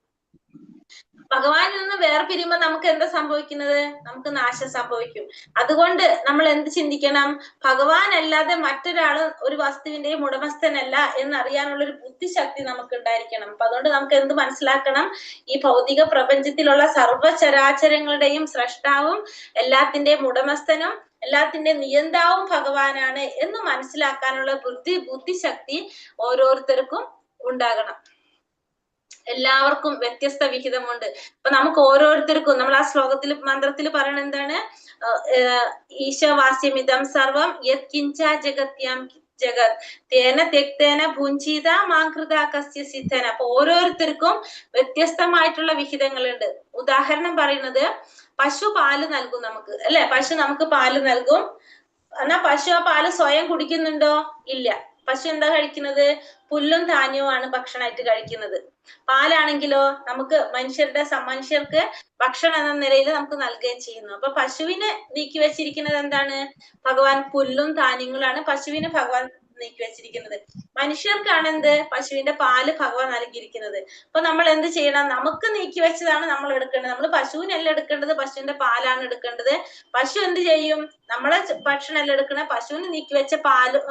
S1: ഭഗവാനിൽ നിന്ന് വേർപിരിയുമ്പോ നമുക്ക് എന്താ സംഭവിക്കുന്നത്? നമുക്ക് നാശം സംഭവിക്കും. അതുകൊണ്ട് നമ്മൾ എന്ത് ചിന്തിക്കണം? ഭഗവാൻ അല്ലാതെ മറ്റൊരാള് ഒരു വസ്തുവിന്റെയും ഉടമസ്ഥനല്ല എന്നറിയാനുള്ള ഒരു ബുദ്ധിശക്തി നമുക്ക് ഉണ്ടായിരിക്കണം. അപ്പൊ അതുകൊണ്ട് നമുക്ക് എന്ത് മനസ്സിലാക്കണം? ഈ ഭൗതിക പ്രപഞ്ചത്തിലുള്ള സർവ്വചരാചരങ്ങളുടെയും സ്രഷ്ടാവും എല്ലാത്തിന്റെയും ഉടമസ്ഥനും എല്ലാത്തിന്റെയും നിയന്താവും ഭഗവാനാണ് എന്ന് മനസ്സിലാക്കാനുള്ള ബുദ്ധിശക്തി ഓരോരുത്തർക്കും ഉണ്ടാകണം. എല്ലാവർക്കും വ്യത്യസ്ത വിഹിതമുണ്ട്. അപ്പൊ നമുക്ക് ഓരോരുത്തർക്കും നമ്മൾ ആ ശ്ലോകത്തിൽ മന്ത്രത്തിൽ പറയണ എന്താണ്? ഈശാവാസ്യമിതം സർവം യത് കിഞ്ച ജഗത്യാം ജഗത് തേന തെക്തേന ഭുഞ്ചിത മാകൃത കസ്യ സിദ്ധന. അപ്പൊ ഓരോരുത്തർക്കും വ്യത്യസ്തമായിട്ടുള്ള വിഹിതങ്ങളുണ്ട്. ഉദാഹരണം പറയുന്നത്, പശു പാല് നൽകും നമുക്ക്, അല്ലെ? പശു നമുക്ക് പാല് നൽകും. എന്നാ പശു ആ പാല് സ്വയം കുടിക്കുന്നുണ്ടോ? ഇല്ല. പശു എന്താ കഴിക്കുന്നത്? പുല്ലും ധാന്യവുമാണ് ഭക്ഷണമായിട്ട് കഴിക്കുന്നത്. പാലാണെങ്കിലോ നമുക്ക് മനുഷ്യർക്ക് ഭക്ഷണം എന്ന നിലയിൽ നമുക്ക് നൽകുകയും ചെയ്യുന്നു. അപ്പൊ പശുവിന് നീക്കി വെച്ചിരിക്കുന്നത് എന്താണ്? ഭഗവാൻ പുല്ലും ധാന്യങ്ങളാണ് പശുവിന് ഭഗവാൻ നീക്കി വെച്ചിരിക്കുന്നത്. മനുഷ്യർക്കാണ് എന്ത്? പശുവിന്റെ പാല് ഭഗവാൻ നൽകിയിരിക്കുന്നത്. അപ്പൊ നമ്മൾ എന്ത് ചെയ്യണം? നമുക്ക് നീക്കി വെച്ചതാണ് നമ്മൾ എടുക്കേണ്ടത്. നമ്മൾ പശുവിനല്ല എടുക്കേണ്ടത്, പശുവിന്റെ പാലാണ് എടുക്കേണ്ടത്. പശു എന്ത് ചെയ്യും? നമ്മളെ ഭക്ഷണമല്ല എടുക്കണ, പശുവിന് നീക്കി വെച്ച പാലും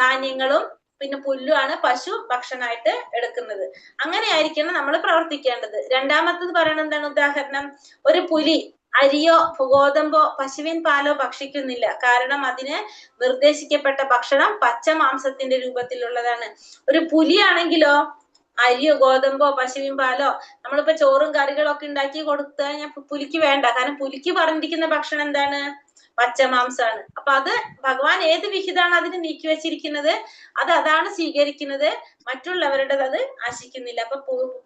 S1: ധാന്യങ്ങളും പിന്നെ പുല്ലുമാണ് പശു ഭക്ഷണമായിട്ട് എടുക്കുന്നത്. അങ്ങനെയായിരിക്കണം നമ്മൾ പ്രവർത്തിക്കേണ്ടത്. രണ്ടാമത്തത് പറയണത് എന്താണ്? ഉദാഹരണം, ഒരു പുലി അരിയോ ഗോതമ്പോ പശുവിൻ പാലോ ഭക്ഷിക്കുന്നില്ല. കാരണം അതിന് നിർദ്ദേശിക്കപ്പെട്ട ഭക്ഷണം പച്ച മാംസത്തിന്റെ രൂപത്തിലുള്ളതാണ്. ഒരു പുലിയാണെങ്കിലോ അരിയോ ഗോതമ്പോ പശുവിൻ പാലോ നമ്മളിപ്പോ ചോറും കറികളൊക്കെ ഉണ്ടാക്കി കൊടുത്തു കഴിഞ്ഞാൽ പുലിക്ക് വേണ്ട. കാരണം പുലിക്ക് പറഞ്ഞിരിക്കുന്ന ഭക്ഷണം എന്താണ്? പച്ചമാംസാണ്. അപ്പൊ അത് ഭഗവാൻ ഏത് വിഹിതാണ് അതിന് നീക്കി വെച്ചിരിക്കുന്നത്, അത് അതാണ് സ്വീകരിക്കുന്നത്. മറ്റുള്ളവരുടേത് അത് ആശിക്കുന്നില്ല. അപ്പൊ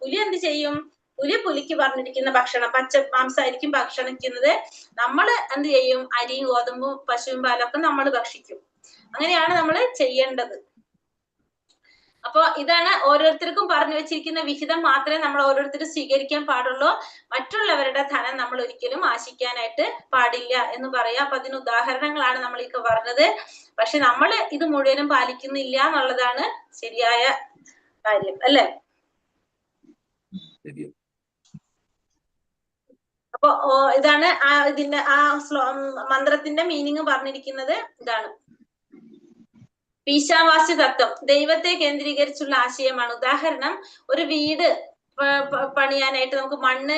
S1: പുലി എന്ത് ചെയ്യും? പുലി പുലിക്ക് പറഞ്ഞിരിക്കുന്ന ഭക്ഷണം പച്ച മാംസമായിരിക്കും ഭക്ഷണിക്കുന്നത്. നമ്മള് എന്ത് ചെയ്യും? അരിയും ഗോതമ്പും പശുവും പാലൊക്കെ നമ്മൾ ഭക്ഷിക്കും. അങ്ങനെയാണ് നമ്മൾ ചെയ്യേണ്ടത്. അപ്പൊ ഇതാണ് ഓരോരുത്തർക്കും പറഞ്ഞു വെച്ചിരിക്കുന്ന വിഹിതം മാത്രമേ നമ്മൾ ഓരോരുത്തരും സ്വീകരിക്കാൻ പാടുള്ളൂ. മറ്റുള്ളവരുടെ ധനം നമ്മൾ ഒരിക്കലും ആശിക്കാനായിട്ട് പാടില്ല എന്ന് പറയാം. അപ്പൊ അതിന് ഉദാഹരണങ്ങളാണ് നമ്മൾ ഈ പറഞ്ഞത്. പക്ഷെ നമ്മൾ ഇത് മുഴുവനും പാലിക്കുന്നില്ല എന്നുള്ളതാണ് ശരിയായ കാര്യം, അല്ലെ? അപ്പൊ ഇതാണ് ആ ഇതിന്റെ ആ മന്ത്രത്തിന്റെ മീനിങ് പറഞ്ഞിരിക്കുന്നത്. ഇതാണ് ഈശാവാസ്യ തത്വം. ദൈവത്തെ കേന്ദ്രീകരിച്ചുള്ള ആശയമാണ്. ഉദാഹരണം, ഒരു വീട് പണിയാനായിട്ട് നമുക്ക് മണ്ണ്,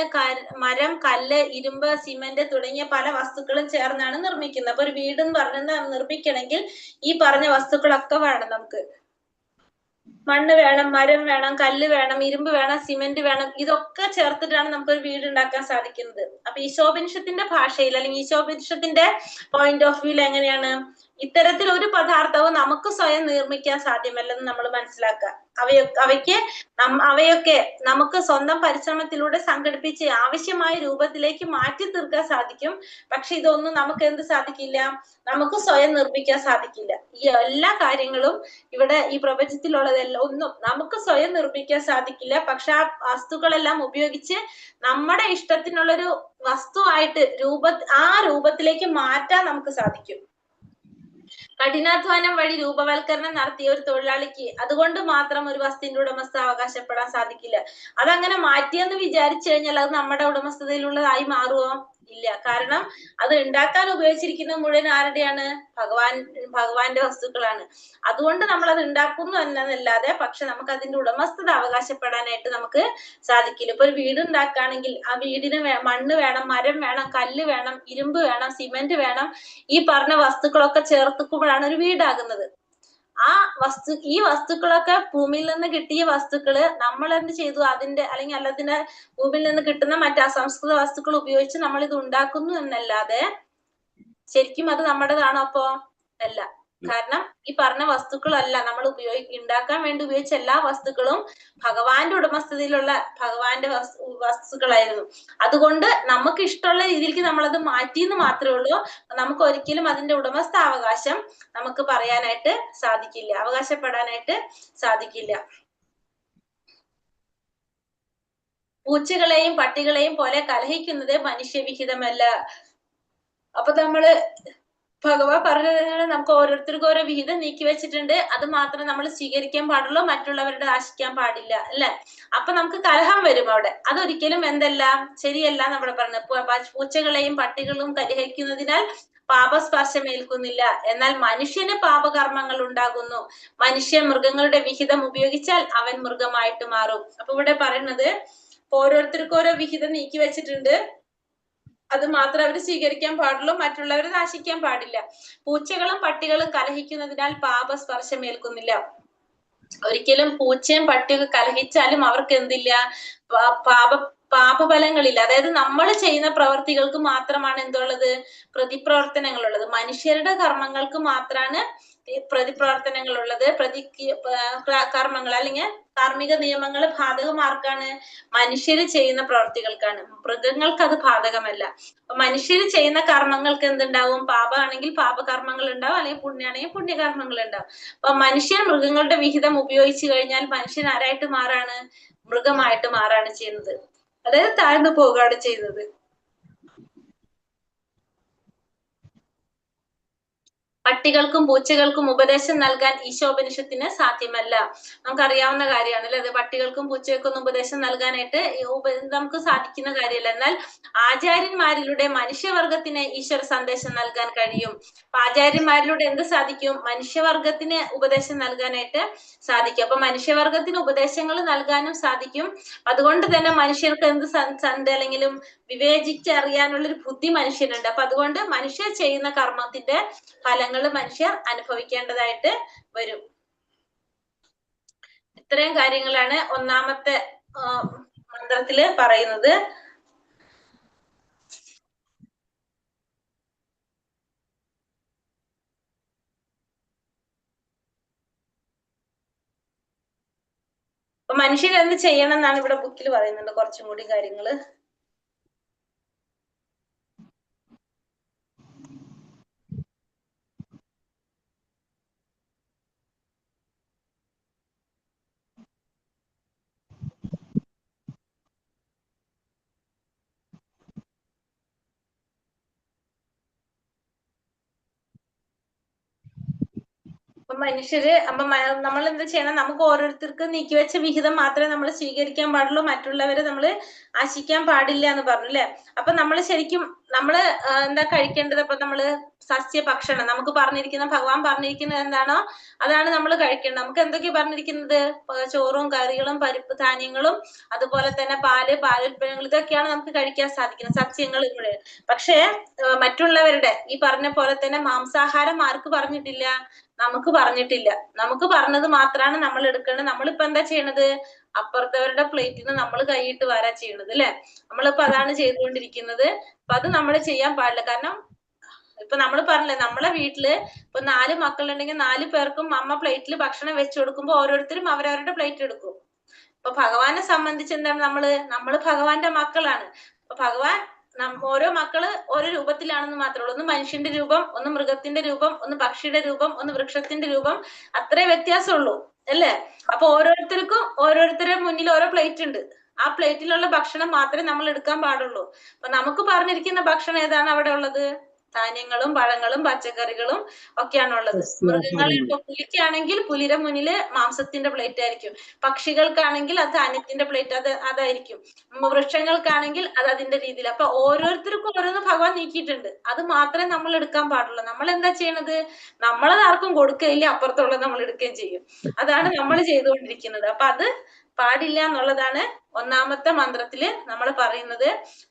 S1: മരം, കല്ല്, ഇരുമ്പ്, സിമന്റ് തുടങ്ങിയ പല വസ്തുക്കളും ചേർന്നാണ് നിർമ്മിക്കുന്നത്. അപ്പൊ ഒരു വീട് എന്ന് പറഞ്ഞ നിർമ്മിക്കണമെങ്കിൽ ഈ പറഞ്ഞ വസ്തുക്കളൊക്കെ വേണം. നമുക്ക് മണ്ണ് വേണം, മരം വേണം, കല്ല് വേണം, ഇരുമ്പ് വേണം, സിമന്റ് വേണം. ഇതൊക്കെ ചേർത്തിട്ടാണ് നമുക്കൊരു വീട് ഉണ്ടാക്കാൻ സാധിക്കുന്നത്. അപ്പൊ ഈശോപനിഷത്തിന്റെ ഭാഷയിൽ അല്ലെങ്കിൽ ഈശോപനിഷത്തിന്റെ പോയിന്റ് ഓഫ് വ്യൂവിൽ എങ്ങനെയാണ്? ഇത്തരത്തിൽ ഒരു പദാർത്ഥവും നമുക്ക് സ്വയം നിർമ്മിക്കാൻ സാധ്യമല്ലെന്ന് നമ്മൾ മനസ്സിലാക്കുക. അവയൊക്കെ നമുക്ക് സ്വന്തം പരിശ്രമത്തിലൂടെ സംഘടിപ്പിച്ച് ആവശ്യമായ രൂപത്തിലേക്ക് മാറ്റി തീർക്കാൻ സാധിക്കും. പക്ഷെ ഇതൊന്നും നമുക്ക് എന്ത് സാധിക്കില്ല, നമുക്ക് സ്വയം നിർമ്മിക്കാൻ സാധിക്കില്ല. ഈ എല്ലാ കാര്യങ്ങളും ഇവിടെ ഈ പ്രപഞ്ചത്തിലുള്ളതെല്ലാം ഒന്നും നമുക്ക് സ്വയം നിർമ്മിക്കാൻ സാധിക്കില്ല. പക്ഷെ ആ വസ്തുക്കളെല്ലാം ഉപയോഗിച്ച് നമ്മുടെ ഇഷ്ടത്തിനുള്ളൊരു വസ്തുവായിട്ട് ആ രൂപത്തിലേക്ക് മാറ്റാൻ നമുക്ക് സാധിക്കും. കഠിനാധ്വാനം വഴി രൂപവൽക്കരണം നടത്തിയ ഒരു തൊഴിലാളിക്ക് അതുകൊണ്ട് മാത്രം ഒരു വസ്തുവിന്റെ ഉടമസ്ഥ അവകാശപ്പെടാൻ സാധിക്കില്ല. അതങ്ങനെ മാറ്റിയെന്ന് വിചാരിച്ചു കഴിഞ്ഞാൽ അത് നമ്മുടെ ഉടമസ്ഥതയിലുള്ളതായി മാറുമോ? ഇല്ല. കാരണം അത് ഉണ്ടാക്കാൻ ഉപയോഗിച്ചിരിക്കുന്ന മുഴുവൻ ആരുടെയാണ്? ഭഗവാന്റെ വസ്തുക്കളാണ്. അതുകൊണ്ട് നമ്മൾ അത് ഉണ്ടാക്കുന്നു എന്നല്ലാതെ പക്ഷെ നമുക്ക് അതിന്റെ ഉടമസ്ഥത അവകാശപ്പെടാനായിട്ട് നമുക്ക് സാധിക്കില്ല. ഇപ്പൊ ഒരു വീട് ഉണ്ടാക്കുകയാണെങ്കിൽ ആ വീടിന് മണ്ണ് വേണം, മരം വേണം, കല്ല് വേണം, ഇരുമ്പ് വേണം, സിമെന്റ് വേണം. ഈ പറഞ്ഞ വസ്തുക്കളൊക്കെ ചേർത്തുമ്പോഴാണ് ഒരു വീടാകുന്നത്. ഈ വസ്തുക്കളൊക്കെ ഭൂമിയിൽ നിന്ന് കിട്ടിയ വസ്തുക്കള് നമ്മൾ എന്ത് ചെയ്തു, അതിന്റെ അല്ലെങ്കിൽ അല്ലതിന്റെ ഭൂമിയിൽ നിന്ന് കിട്ടുന്ന മറ്റ് അസംസ്കൃത വസ്തുക്കൾ ഉപയോഗിച്ച് നമ്മൾ ഇത് ഉണ്ടാക്കുന്നു എന്നല്ലാതെ ശരിക്കും അത് നമ്മുടേതാണോ അപ്പോ? അല്ല. കാരണം ഈ പറഞ്ഞ വസ്തുക്കളല്ല നമ്മൾ ഉണ്ടാക്കാൻ വേണ്ടി ഉപയോഗിച്ച എല്ലാ വസ്തുക്കളും ഭഗവാന്റെ ഉടമസ്ഥതയിലുള്ള ഭഗവാന്റെ വസ്തുക്കളായിരുന്നു. അതുകൊണ്ട് നമുക്ക് ഇഷ്ടമുള്ള രീതിയിലേക്ക് നമ്മളത് മാറ്റിയെന്ന് മാത്രമേ ഉള്ളൂ. നമുക്ക് ഒരിക്കലും അതിന്റെ ഉടമസ്ഥാവകാശം നമുക്ക് പറയാനായിട്ട് സാധിക്കില്ല, അവകാശപ്പെടാനായിട്ട് സാധിക്കില്ല. പൂച്ചകളെയും പട്ടികളെയും പോലെ കലഹിക്കുന്നത് മനുഷ്യവിഹിതമല്ല. അപ്പൊ നമ്മള് ഭഗവാൻ പറഞ്ഞത് നമുക്ക് ഓരോരുത്തർക്കും ഓരോ വിഹിതം നീക്കി വെച്ചിട്ടുണ്ട്, അത് മാത്രം നമ്മൾ സ്വീകരിക്കാൻ പാടുള്ളൂ, മറ്റുള്ളവരുടെ ആശിക്കാൻ പാടില്ല, അല്ലെ? അപ്പൊ നമുക്ക് കലഹം വരും അവിടെ. അതൊരിക്കലും എന്തല്ല, ശരിയല്ല. നമ്മുടെ പറഞ്ഞത് പൂച്ചകളെയും പട്ടികളും കലഹിക്കുന്നതിനാൽ പാപസ്പർശമേൽക്കുന്നില്ല. എന്നാൽ മനുഷ്യന് പാപകർമ്മങ്ങൾ ഉണ്ടാകുന്നു. മനുഷ്യൻ മൃഗങ്ങളുടെ വിഹിതം ഉപയോഗിച്ചാൽ അവൻ മൃഗമായിട്ട് മാറും. അപ്പൊ ഇവിടെ പറയുന്നത് ഓരോരുത്തർക്കും ഓരോ വിഹിതം നീക്കി വെച്ചിട്ടുണ്ട്, അത് മാത്രം അവർ സ്വീകരിക്കാൻ പാടുള്ളൂ, മറ്റുള്ളവരെ നാശിക്കാൻ പാടില്ല. പൂച്ചകളും പട്ടികളും കലഹിക്കുന്നതിനാൽ പാപസ്പർശമേൽക്കുന്നില്ല. ഒരിക്കലും പൂച്ചയും പട്ടിയൊക്കെ കലഹിച്ചാലും അവർക്ക് എന്തില്ല, പാപഫലങ്ങളില്ല. അതായത് നമ്മൾ ചെയ്യുന്ന പ്രവർത്തികൾക്ക് മാത്രമാണ് എന്തുള്ളത്, പ്രതിപ്രവർത്തനങ്ങളുള്ളത്. മനുഷ്യരുടെ കർമ്മങ്ങൾക്ക് മാത്രമാണ് പ്രതിപ്രവർത്തനങ്ങളുള്ളത്. കർമ്മങ്ങൾ അല്ലെങ്കിൽ കാർമ്മിക നിയമങ്ങൾ ബാധകമാർക്കാണ്? മനുഷ്യര് ചെയ്യുന്ന പ്രവർത്തികൾക്കാണ്. മൃഗങ്ങൾക്ക് അത് ബാധകമല്ല. അപ്പൊ മനുഷ്യര് ചെയ്യുന്ന കർമ്മങ്ങൾക്ക് എന്തുണ്ടാവും? പാപമാണെങ്കിൽ പാപകർമ്മങ്ങൾ ഉണ്ടാവും, അല്ലെങ്കിൽ പുണ്യാണെങ്കിൽ പുണ്യകർമ്മങ്ങൾ ഉണ്ടാവും. അപ്പൊ മനുഷ്യൻ മൃഗങ്ങളുടെ വിഹിതം ഉപയോഗിച്ചു കഴിഞ്ഞാൽ മനുഷ്യൻ ആരായിട്ട് മാറാണ്? മൃഗമായിട്ട് മാറാണ് ചെയ്യുന്നത്. അതായത് താഴ്ന്നു പോവുകയാണ് ചെയ്യുന്നത്. പട്ടികൾക്കും പൂച്ചകൾക്കും ഉപദേശം നൽകാൻ ഈശോപനിഷത്തിന് സാധ്യമല്ല. നമുക്കറിയാവുന്ന കാര്യമാണ് അല്ലെ? അത് പട്ടികൾക്കും പൂച്ചകൾക്കും ഉപദേശം നൽകാനായിട്ട് നമുക്ക് സാധിക്കുന്ന കാര്യമല്ല. എന്നാൽ ആചാര്യന്മാരിലൂടെ മനുഷ്യവർഗത്തിന് ഈശ്വര സന്ദേശം നൽകാൻ കഴിയും. അപ്പൊ ആചാര്യന്മാരിലൂടെ എന്ത് സാധിക്കും? മനുഷ്യവർഗത്തിന് ഉപദേശം നൽകാനായിട്ട് സാധിക്കും. അപ്പൊ മനുഷ്യവർഗത്തിന് ഉപദേശങ്ങൾ നൽകാനും സാധിക്കും. അതുകൊണ്ട് തന്നെ മനുഷ്യർക്ക് എന്ത് അല്ലെങ്കിലും വിവേചിച്ചറിയാനുള്ളൊരു ബുദ്ധി മനുഷ്യനുണ്ട്. അപ്പൊ അതുകൊണ്ട് മനുഷ്യർ ചെയ്യുന്ന കർമ്മത്തിന്റെ ഫലങ്ങൾ മനുഷ്യർ അനുഭവിക്കേണ്ടതായിട്ട് വരും. ഇത്രയും കാര്യങ്ങളാണ് ഒന്നാമത്തെ മന്ത്രത്തില് പറയുന്നത്. അപ്പൊ മനുഷ്യർ എന്ത് ചെയ്യണം എന്നാണ് ഇവിടെ ബുക്കിൽ പറയുന്നുണ്ട് കുറച്ചും കൂടി കാര്യങ്ങള്. അപ്പൊ മനുഷ്യര് അപ്പൊ നമ്മൾ എന്താ ചെയ്യണം? നമുക്ക് ഓരോരുത്തർക്കും നീക്കിവെച്ച വിഹിതം മാത്രമേ നമ്മൾ സ്വീകരിക്കാൻ പാടുള്ളൂ, മറ്റുള്ളവരെ നമ്മൾ ആശിക്കാൻ പാടില്ല എന്ന് പറഞ്ഞു അല്ലെ? അപ്പൊ നമ്മള് ശരിക്കും നമ്മള് എന്താ കഴിക്കേണ്ടത്? അപ്പൊ നമ്മള് സസ്യഭക്ഷണം നമുക്ക് പറഞ്ഞിരിക്കുന്ന ഭഗവാൻ പറഞ്ഞിരിക്കുന്നത് എന്താണോ അതാണ് നമ്മൾ കഴിക്കേണ്ടത്. നമുക്ക് എന്തൊക്കെയാ പറഞ്ഞിരിക്കുന്നത്? ചോറും കറികളും പരിപ്പ് ധാന്യങ്ങളും അതുപോലെ തന്നെ പാല്, പാലുൽപ്പന്നങ്ങൾ, ഇതൊക്കെയാണ് നമുക്ക് കഴിക്കാൻ സാധിക്കുന്നത്, സസ്യങ്ങൾ കൂടെ. പക്ഷേ മറ്റുള്ളവരുടെ ഈ പറഞ്ഞ പോലെ തന്നെ മാംസാഹാരം ആർക്ക് പറഞ്ഞിട്ടില്ല? നമുക്ക് പറഞ്ഞിട്ടില്ല. നമുക്ക് പറഞ്ഞത് മാത്രമാണ് നമ്മൾ എടുക്കേണ്ടത്. നമ്മളിപ്പോ എന്താ ചെയ്യണത്? അപ്പുറത്തവരുടെ പ്ലേറ്റിൽ നിന്ന് നമ്മൾ കൈയിട്ട് വരാ ചെയ്യണത് അല്ലെ? നമ്മളിപ്പോ അതാണ് ചെയ്തുകൊണ്ടിരിക്കുന്നത്. അപ്പൊ അത് നമ്മൾ ചെയ്യാൻ പാടില്ല. കാരണം ഇപ്പൊ നമ്മൾ പറഞ്ഞില്ലേ, നമ്മളെ വീട്ടില് ഇപ്പൊ 4 മക്കളുണ്ടെങ്കിൽ 4 പേർക്കും അമ്മ പ്ലേറ്റിൽ ഭക്ഷണം വെച്ചു കൊടുക്കുമ്പോ ഓരോരുത്തരും അവരവരുടെ പ്ലേറ്റ് എടുക്കും. ഇപ്പൊ ഭഗവാനെ സംബന്ധിച്ച് എന്താണ്, നമ്മള് ഭഗവാന്റെ മക്കളാണ്. അപ്പൊ ഭഗവാൻ ഓരോ മക്കള് ഓരോ രൂപത്തിലാണെന്ന് മാത്രമേ ഉള്ളൂ. ഒന്ന് മനുഷ്യന്റെ രൂപം, ഒന്ന് മൃഗത്തിന്റെ രൂപം, ഒന്ന് പക്ഷിയുടെ രൂപം, ഒന്ന് വൃക്ഷത്തിന്റെ രൂപം, അത്രേ വ്യത്യാസമുള്ളൂ അല്ലേ? അപ്പൊ ഓരോരുത്തർക്കും ഓരോരുത്തരുടെ മുന്നിൽ ഓരോ പ്ലേറ്റ് ഉണ്ട്. ആ പ്ലേറ്റിലുള്ള ഭക്ഷണം മാത്രമേ നമ്മൾ എടുക്കാൻ പാടുള്ളൂ. അപ്പൊ നമുക്ക് പറഞ്ഞിരിക്കുന്ന ഭക്ഷണം ഏതാണ് അവിടെ ഉള്ളത്? ധാന്യങ്ങളും പഴങ്ങളും പച്ചക്കറികളും ഒക്കെയാണ് ഉള്ളത്. മൃഗങ്ങൾ ഇപ്പൊ പുലിക്കാണെങ്കിൽ പുലിയുടെ മുന്നില് മാംസത്തിന്റെ പ്ലേറ്റ് ആയിരിക്കും, പക്ഷികൾക്കാണെങ്കിൽ അത് ധാന്യത്തിന്റെ പ്ലേറ്റ് അതായിരിക്കും, വൃക്ഷങ്ങൾക്കാണെങ്കിൽ അത് അതിന്റെ രീതിയിൽ. അപ്പൊ ഓരോരുത്തർക്കും ഓരോന്ന് ഭഗവാൻ നീക്കിയിട്ടുണ്ട്. അത് മാത്രമേ നമ്മൾ എടുക്കാൻ പാടുള്ളൂ. നമ്മൾ എന്താ ചെയ്യണത്? നമ്മളത് ആർക്കും കൊടുക്കുകയില്ല, അപ്പുറത്തുള്ളത് നമ്മൾ എടുക്കുകയും ചെയ്യും. അതാണ് നമ്മൾ ചെയ്തുകൊണ്ടിരിക്കുന്നത്. അപ്പൊ അത് പാടില്ല എന്നുള്ളതാണ് ഒന്നാമത്തെ മന്ത്രത്തില് നമ്മൾ പറയുന്നത്.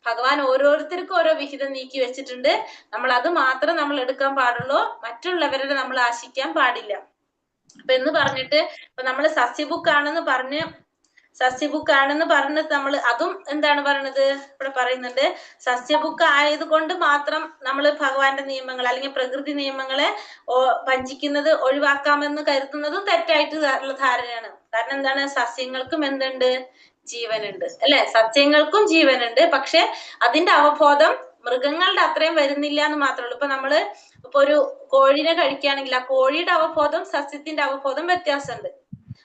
S1: ഭഗവാൻ ഓരോരുത്തർക്കും ഓരോ വിഹിതം നീക്കി വെച്ചിട്ടുണ്ട്. നമ്മൾ അത് മാത്രം നമ്മൾ എടുക്കാൻ പാടുള്ളൂ, മറ്റുള്ളവരുടെ നമ്മൾ ആശിക്കാൻ പാടില്ല. അപ്പൊ എന്ന് പറഞ്ഞിട്ട് ഇപ്പൊ നമ്മള് സസ്യബുക്കാണെന്ന് പറഞ്ഞ് നമ്മൾ അതും എന്താണ് പറയണത് ഇവിടെ പറയുന്നുണ്ട്, സസ്യബുക്ക് ആയത് കൊണ്ട് മാത്രം നമ്മൾ ഭഗവാന്റെ നിയമങ്ങൾ അല്ലെങ്കിൽ പ്രകൃതി നിയമങ്ങളെ വഞ്ചിക്കുന്നത് ഒഴിവാക്കാമെന്ന് കരുതുന്നതും തെറ്റായിട്ട് ഉള്ള ധാരണയാണ്. കാരണം എന്താണ്, സസ്യങ്ങൾക്കും എന്തുണ്ട്, ജീവനുണ്ട് അല്ലെ? സസ്യങ്ങൾക്കും ജീവനുണ്ട്, പക്ഷെ അതിന്റെ അവബോധം മൃഗങ്ങളുടെ അത്രയും വരുന്നില്ല എന്ന് മാത്രമേ ഉള്ളൂ. ഇപ്പൊ നമ്മള് ഇപ്പൊ ഒരു കോഴിനെ കഴിക്കുകയാണെങ്കിൽ ആ കോഴിയുടെ അവബോധം സസ്യത്തിന്റെ അവബോധം വ്യത്യാസമുണ്ട്,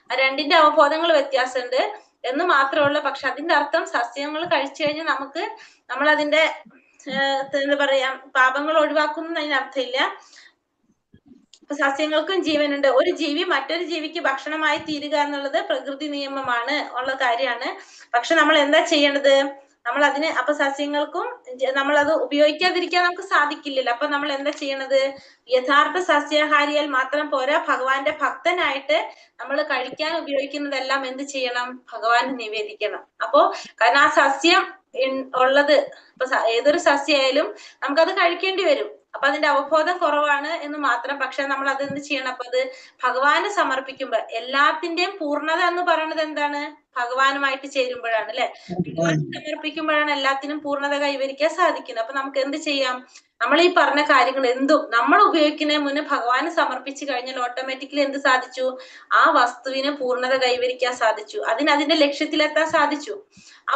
S1: ആ രണ്ടിന്റെ അവബോധങ്ങൾ വ്യത്യാസമുണ്ട് എന്ന് മാത്രമേ ഉള്ളൂ. പക്ഷെ അതിന്റെ അർത്ഥം സസ്യങ്ങൾ കഴിച്ചു കഴിഞ്ഞാൽ നമുക്ക് നമ്മളതിന്റെ എന്താ പറയാ പാപങ്ങൾ ഒഴിവാക്കുന്നു അതിനർത്ഥമില്ല. ഇപ്പൊ സസ്യങ്ങൾക്കും ജീവനുണ്ട്. ഒരു ജീവി മറ്റൊരു ജീവിക്ക് ഭക്ഷണമായി തീരുക എന്നുള്ളത് പ്രകൃതി നിയമമാണ് ഉള്ള കാര്യമാണ്. പക്ഷെ നമ്മൾ എന്താ ചെയ്യണത്, നമ്മൾ അതിന് അപ്പൊ സസ്യങ്ങൾക്കും നമ്മളത് ഉപയോഗിക്കാതിരിക്കാൻ നമുക്ക് സാധിക്കില്ലല്ലോ. അപ്പൊ നമ്മൾ എന്താ ചെയ്യണത്, യഥാർത്ഥ സസ്യാഹാരിയാൽ മാത്രം പോരാ, ഭഗവാന്റെ ഭക്തനായിട്ട് നമ്മൾ കഴിക്കാൻ ഉപയോഗിക്കുന്നതെല്ലാം എന്ത് ചെയ്യണം, ഭഗവാന് നിവേദിക്കണം. അപ്പോ കാരണം ആ സസ്യം ഉള്ളത് ഇപ്പൊ ഏതൊരു സസ്യമായാലും നമുക്കത് കഴിക്കേണ്ടി വരും. അപ്പൊ അതിന്റെ അവബോധം കുറവാണ് എന്ന് മാത്രം. പക്ഷെ നമ്മൾ അത് എന്ത് ചെയ്യണം, അപ്പൊ അത് ഭഗവാന് സമർപ്പിക്കുമ്പോ എല്ലാത്തിന്റെയും പൂർണ്ണത എന്ന് പറയുന്നത് എന്താണ്, ഭഗവാനുമായിട്ട് ചേരുമ്പോഴാണ് അല്ലെ? ഭഗവാൻ സമർപ്പിക്കുമ്പോഴാണ് എല്ലാത്തിനും പൂർണ്ണത കൈവരിക്കാൻ സാധിക്കുന്നത്. അപ്പൊ നമുക്ക് എന്ത് ചെയ്യാം, നമ്മൾ ഈ പറഞ്ഞ കാര്യങ്ങൾ എന്തും നമ്മൾ ഉപയോഗിക്കുന്നതിന് മുന്നേ ഭഗവാന് സമർപ്പിച്ചു കഴിഞ്ഞാൽ ഓട്ടോമാറ്റിക്കലി എന്ത് സാധിച്ചു, ആ വസ്തുവിന് പൂർണ്ണത കൈവരിക്കാൻ സാധിച്ചു, അതിന് അതിന്റെ ലക്ഷ്യത്തിലെത്താൻ സാധിച്ചു.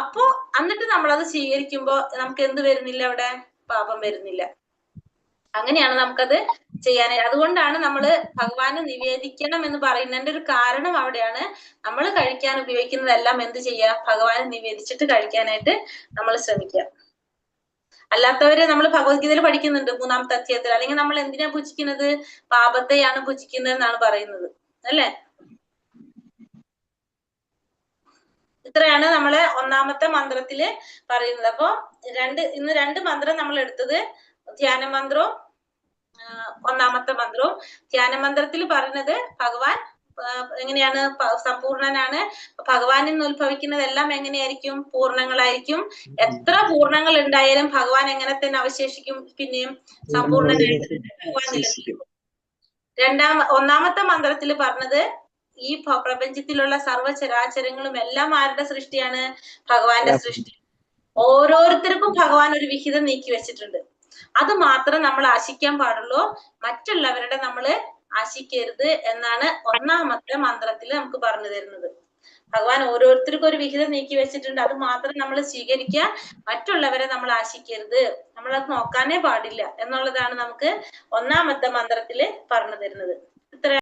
S1: അപ്പോ എന്നിട്ട് നമ്മളത് സ്വീകരിക്കുമ്പോ നമുക്ക് എന്ത് വരുന്നില്ല, അവിടെ പാപം വരുന്നില്ല. അങ്ങനെയാണ് നമുക്കത് ചെയ്യാൻ. അതുകൊണ്ടാണ് നമ്മള് ഭഗവാന് നിവേദിക്കണം എന്ന് പറയുന്നതിന്റെ ഒരു കാരണം അവിടെയാണ്. നമ്മൾ കഴിക്കാൻ ഉപയോഗിക്കുന്നതെല്ലാം എന്ത് ചെയ്യാ, ഭഗവാന് നിവേദിച്ചിട്ട് കഴിക്കാനായിട്ട് നമ്മൾ ശ്രമിക്കുക. അല്ലാത്തവര് നമ്മൾ ഭഗവത്ഗീതയിൽ പഠിക്കുന്നുണ്ട് 3-ാമത്തെ അധ്യായത്തിൽ, അല്ലെങ്കിൽ നമ്മൾ എന്തിനാ ഭുജിക്കുന്നത്, പാപത്തെയാണ് ഭുജിക്കുന്നത് എന്നാണ് പറയുന്നത് അല്ലെ? ഇത്രയാണ് നമ്മള് ഒന്നാമത്തെ മന്ത്രത്തില് പറയുന്നത്. അപ്പൊ ഇന്ന് രണ്ട് മന്ത്രം നമ്മൾ എടുത്തത്, ധ്യാന മന്ത്രവും ഒന്നാമത്തെ മന്ത്രവും. ധ്യാന മന്ത്രത്തിൽ പറയുന്നത് ഭഗവാൻ എങ്ങനെയാണ് സമ്പൂർണനാണ്, ഭഗവാനിൽ നിന്ന് ഉത്ഭവിക്കുന്നതെല്ലാം എങ്ങനെയായിരിക്കും, പൂർണ്ണങ്ങളായിരിക്കും. എത്ര പൂർണ്ണങ്ങൾ ഉണ്ടായാലും ഭഗവാൻ എങ്ങനെ തന്നെ അവശേഷിക്കും, പിന്നെയും സമ്പൂർണനായിട്ട് ഭഗവാൻ നിലനിൽക്കും. ഒന്നാമത്തെ മന്ത്രത്തിൽ പറഞ്ഞത് ഈ പ്രപഞ്ചത്തിലുള്ള സർവ്വചരാചരങ്ങളും എല്ലാം ആരുടെ സൃഷ്ടിയാണ്, ഭഗവാന്റെ സൃഷ്ടി. ഓരോരുത്തർക്കും ഭഗവാൻ ഒരു വിഹിതം നീക്കി വെച്ചിട്ടുണ്ട്. അത് മാത്രം നമ്മൾ ആശിക്കാൻ പാടുള്ളൂ, മറ്റുള്ളവരുടെ നമ്മള് ആശിക്കരുത് എന്നാണ് ഒന്നാമത്തെ മന്ത്രത്തിൽ നമുക്ക് പറഞ്ഞു തരുന്നത്. ഭഗവാൻ ഓരോരുത്തർക്കും ഒരു വിഹിതം നീക്കി വെച്ചിട്ടുണ്ട്, അത് മാത്രം നമ്മൾ സ്വീകരിക്കുക, മറ്റുള്ളവരെ നമ്മൾ ആശിക്കരുത്, നമ്മളത് നോക്കാനേ പാടില്ല എന്നുള്ളതാണ് നമുക്ക് ഒന്നാമത്തെ മന്ത്രത്തില് പറഞ്ഞു തരുന്നത്. ഇത്ര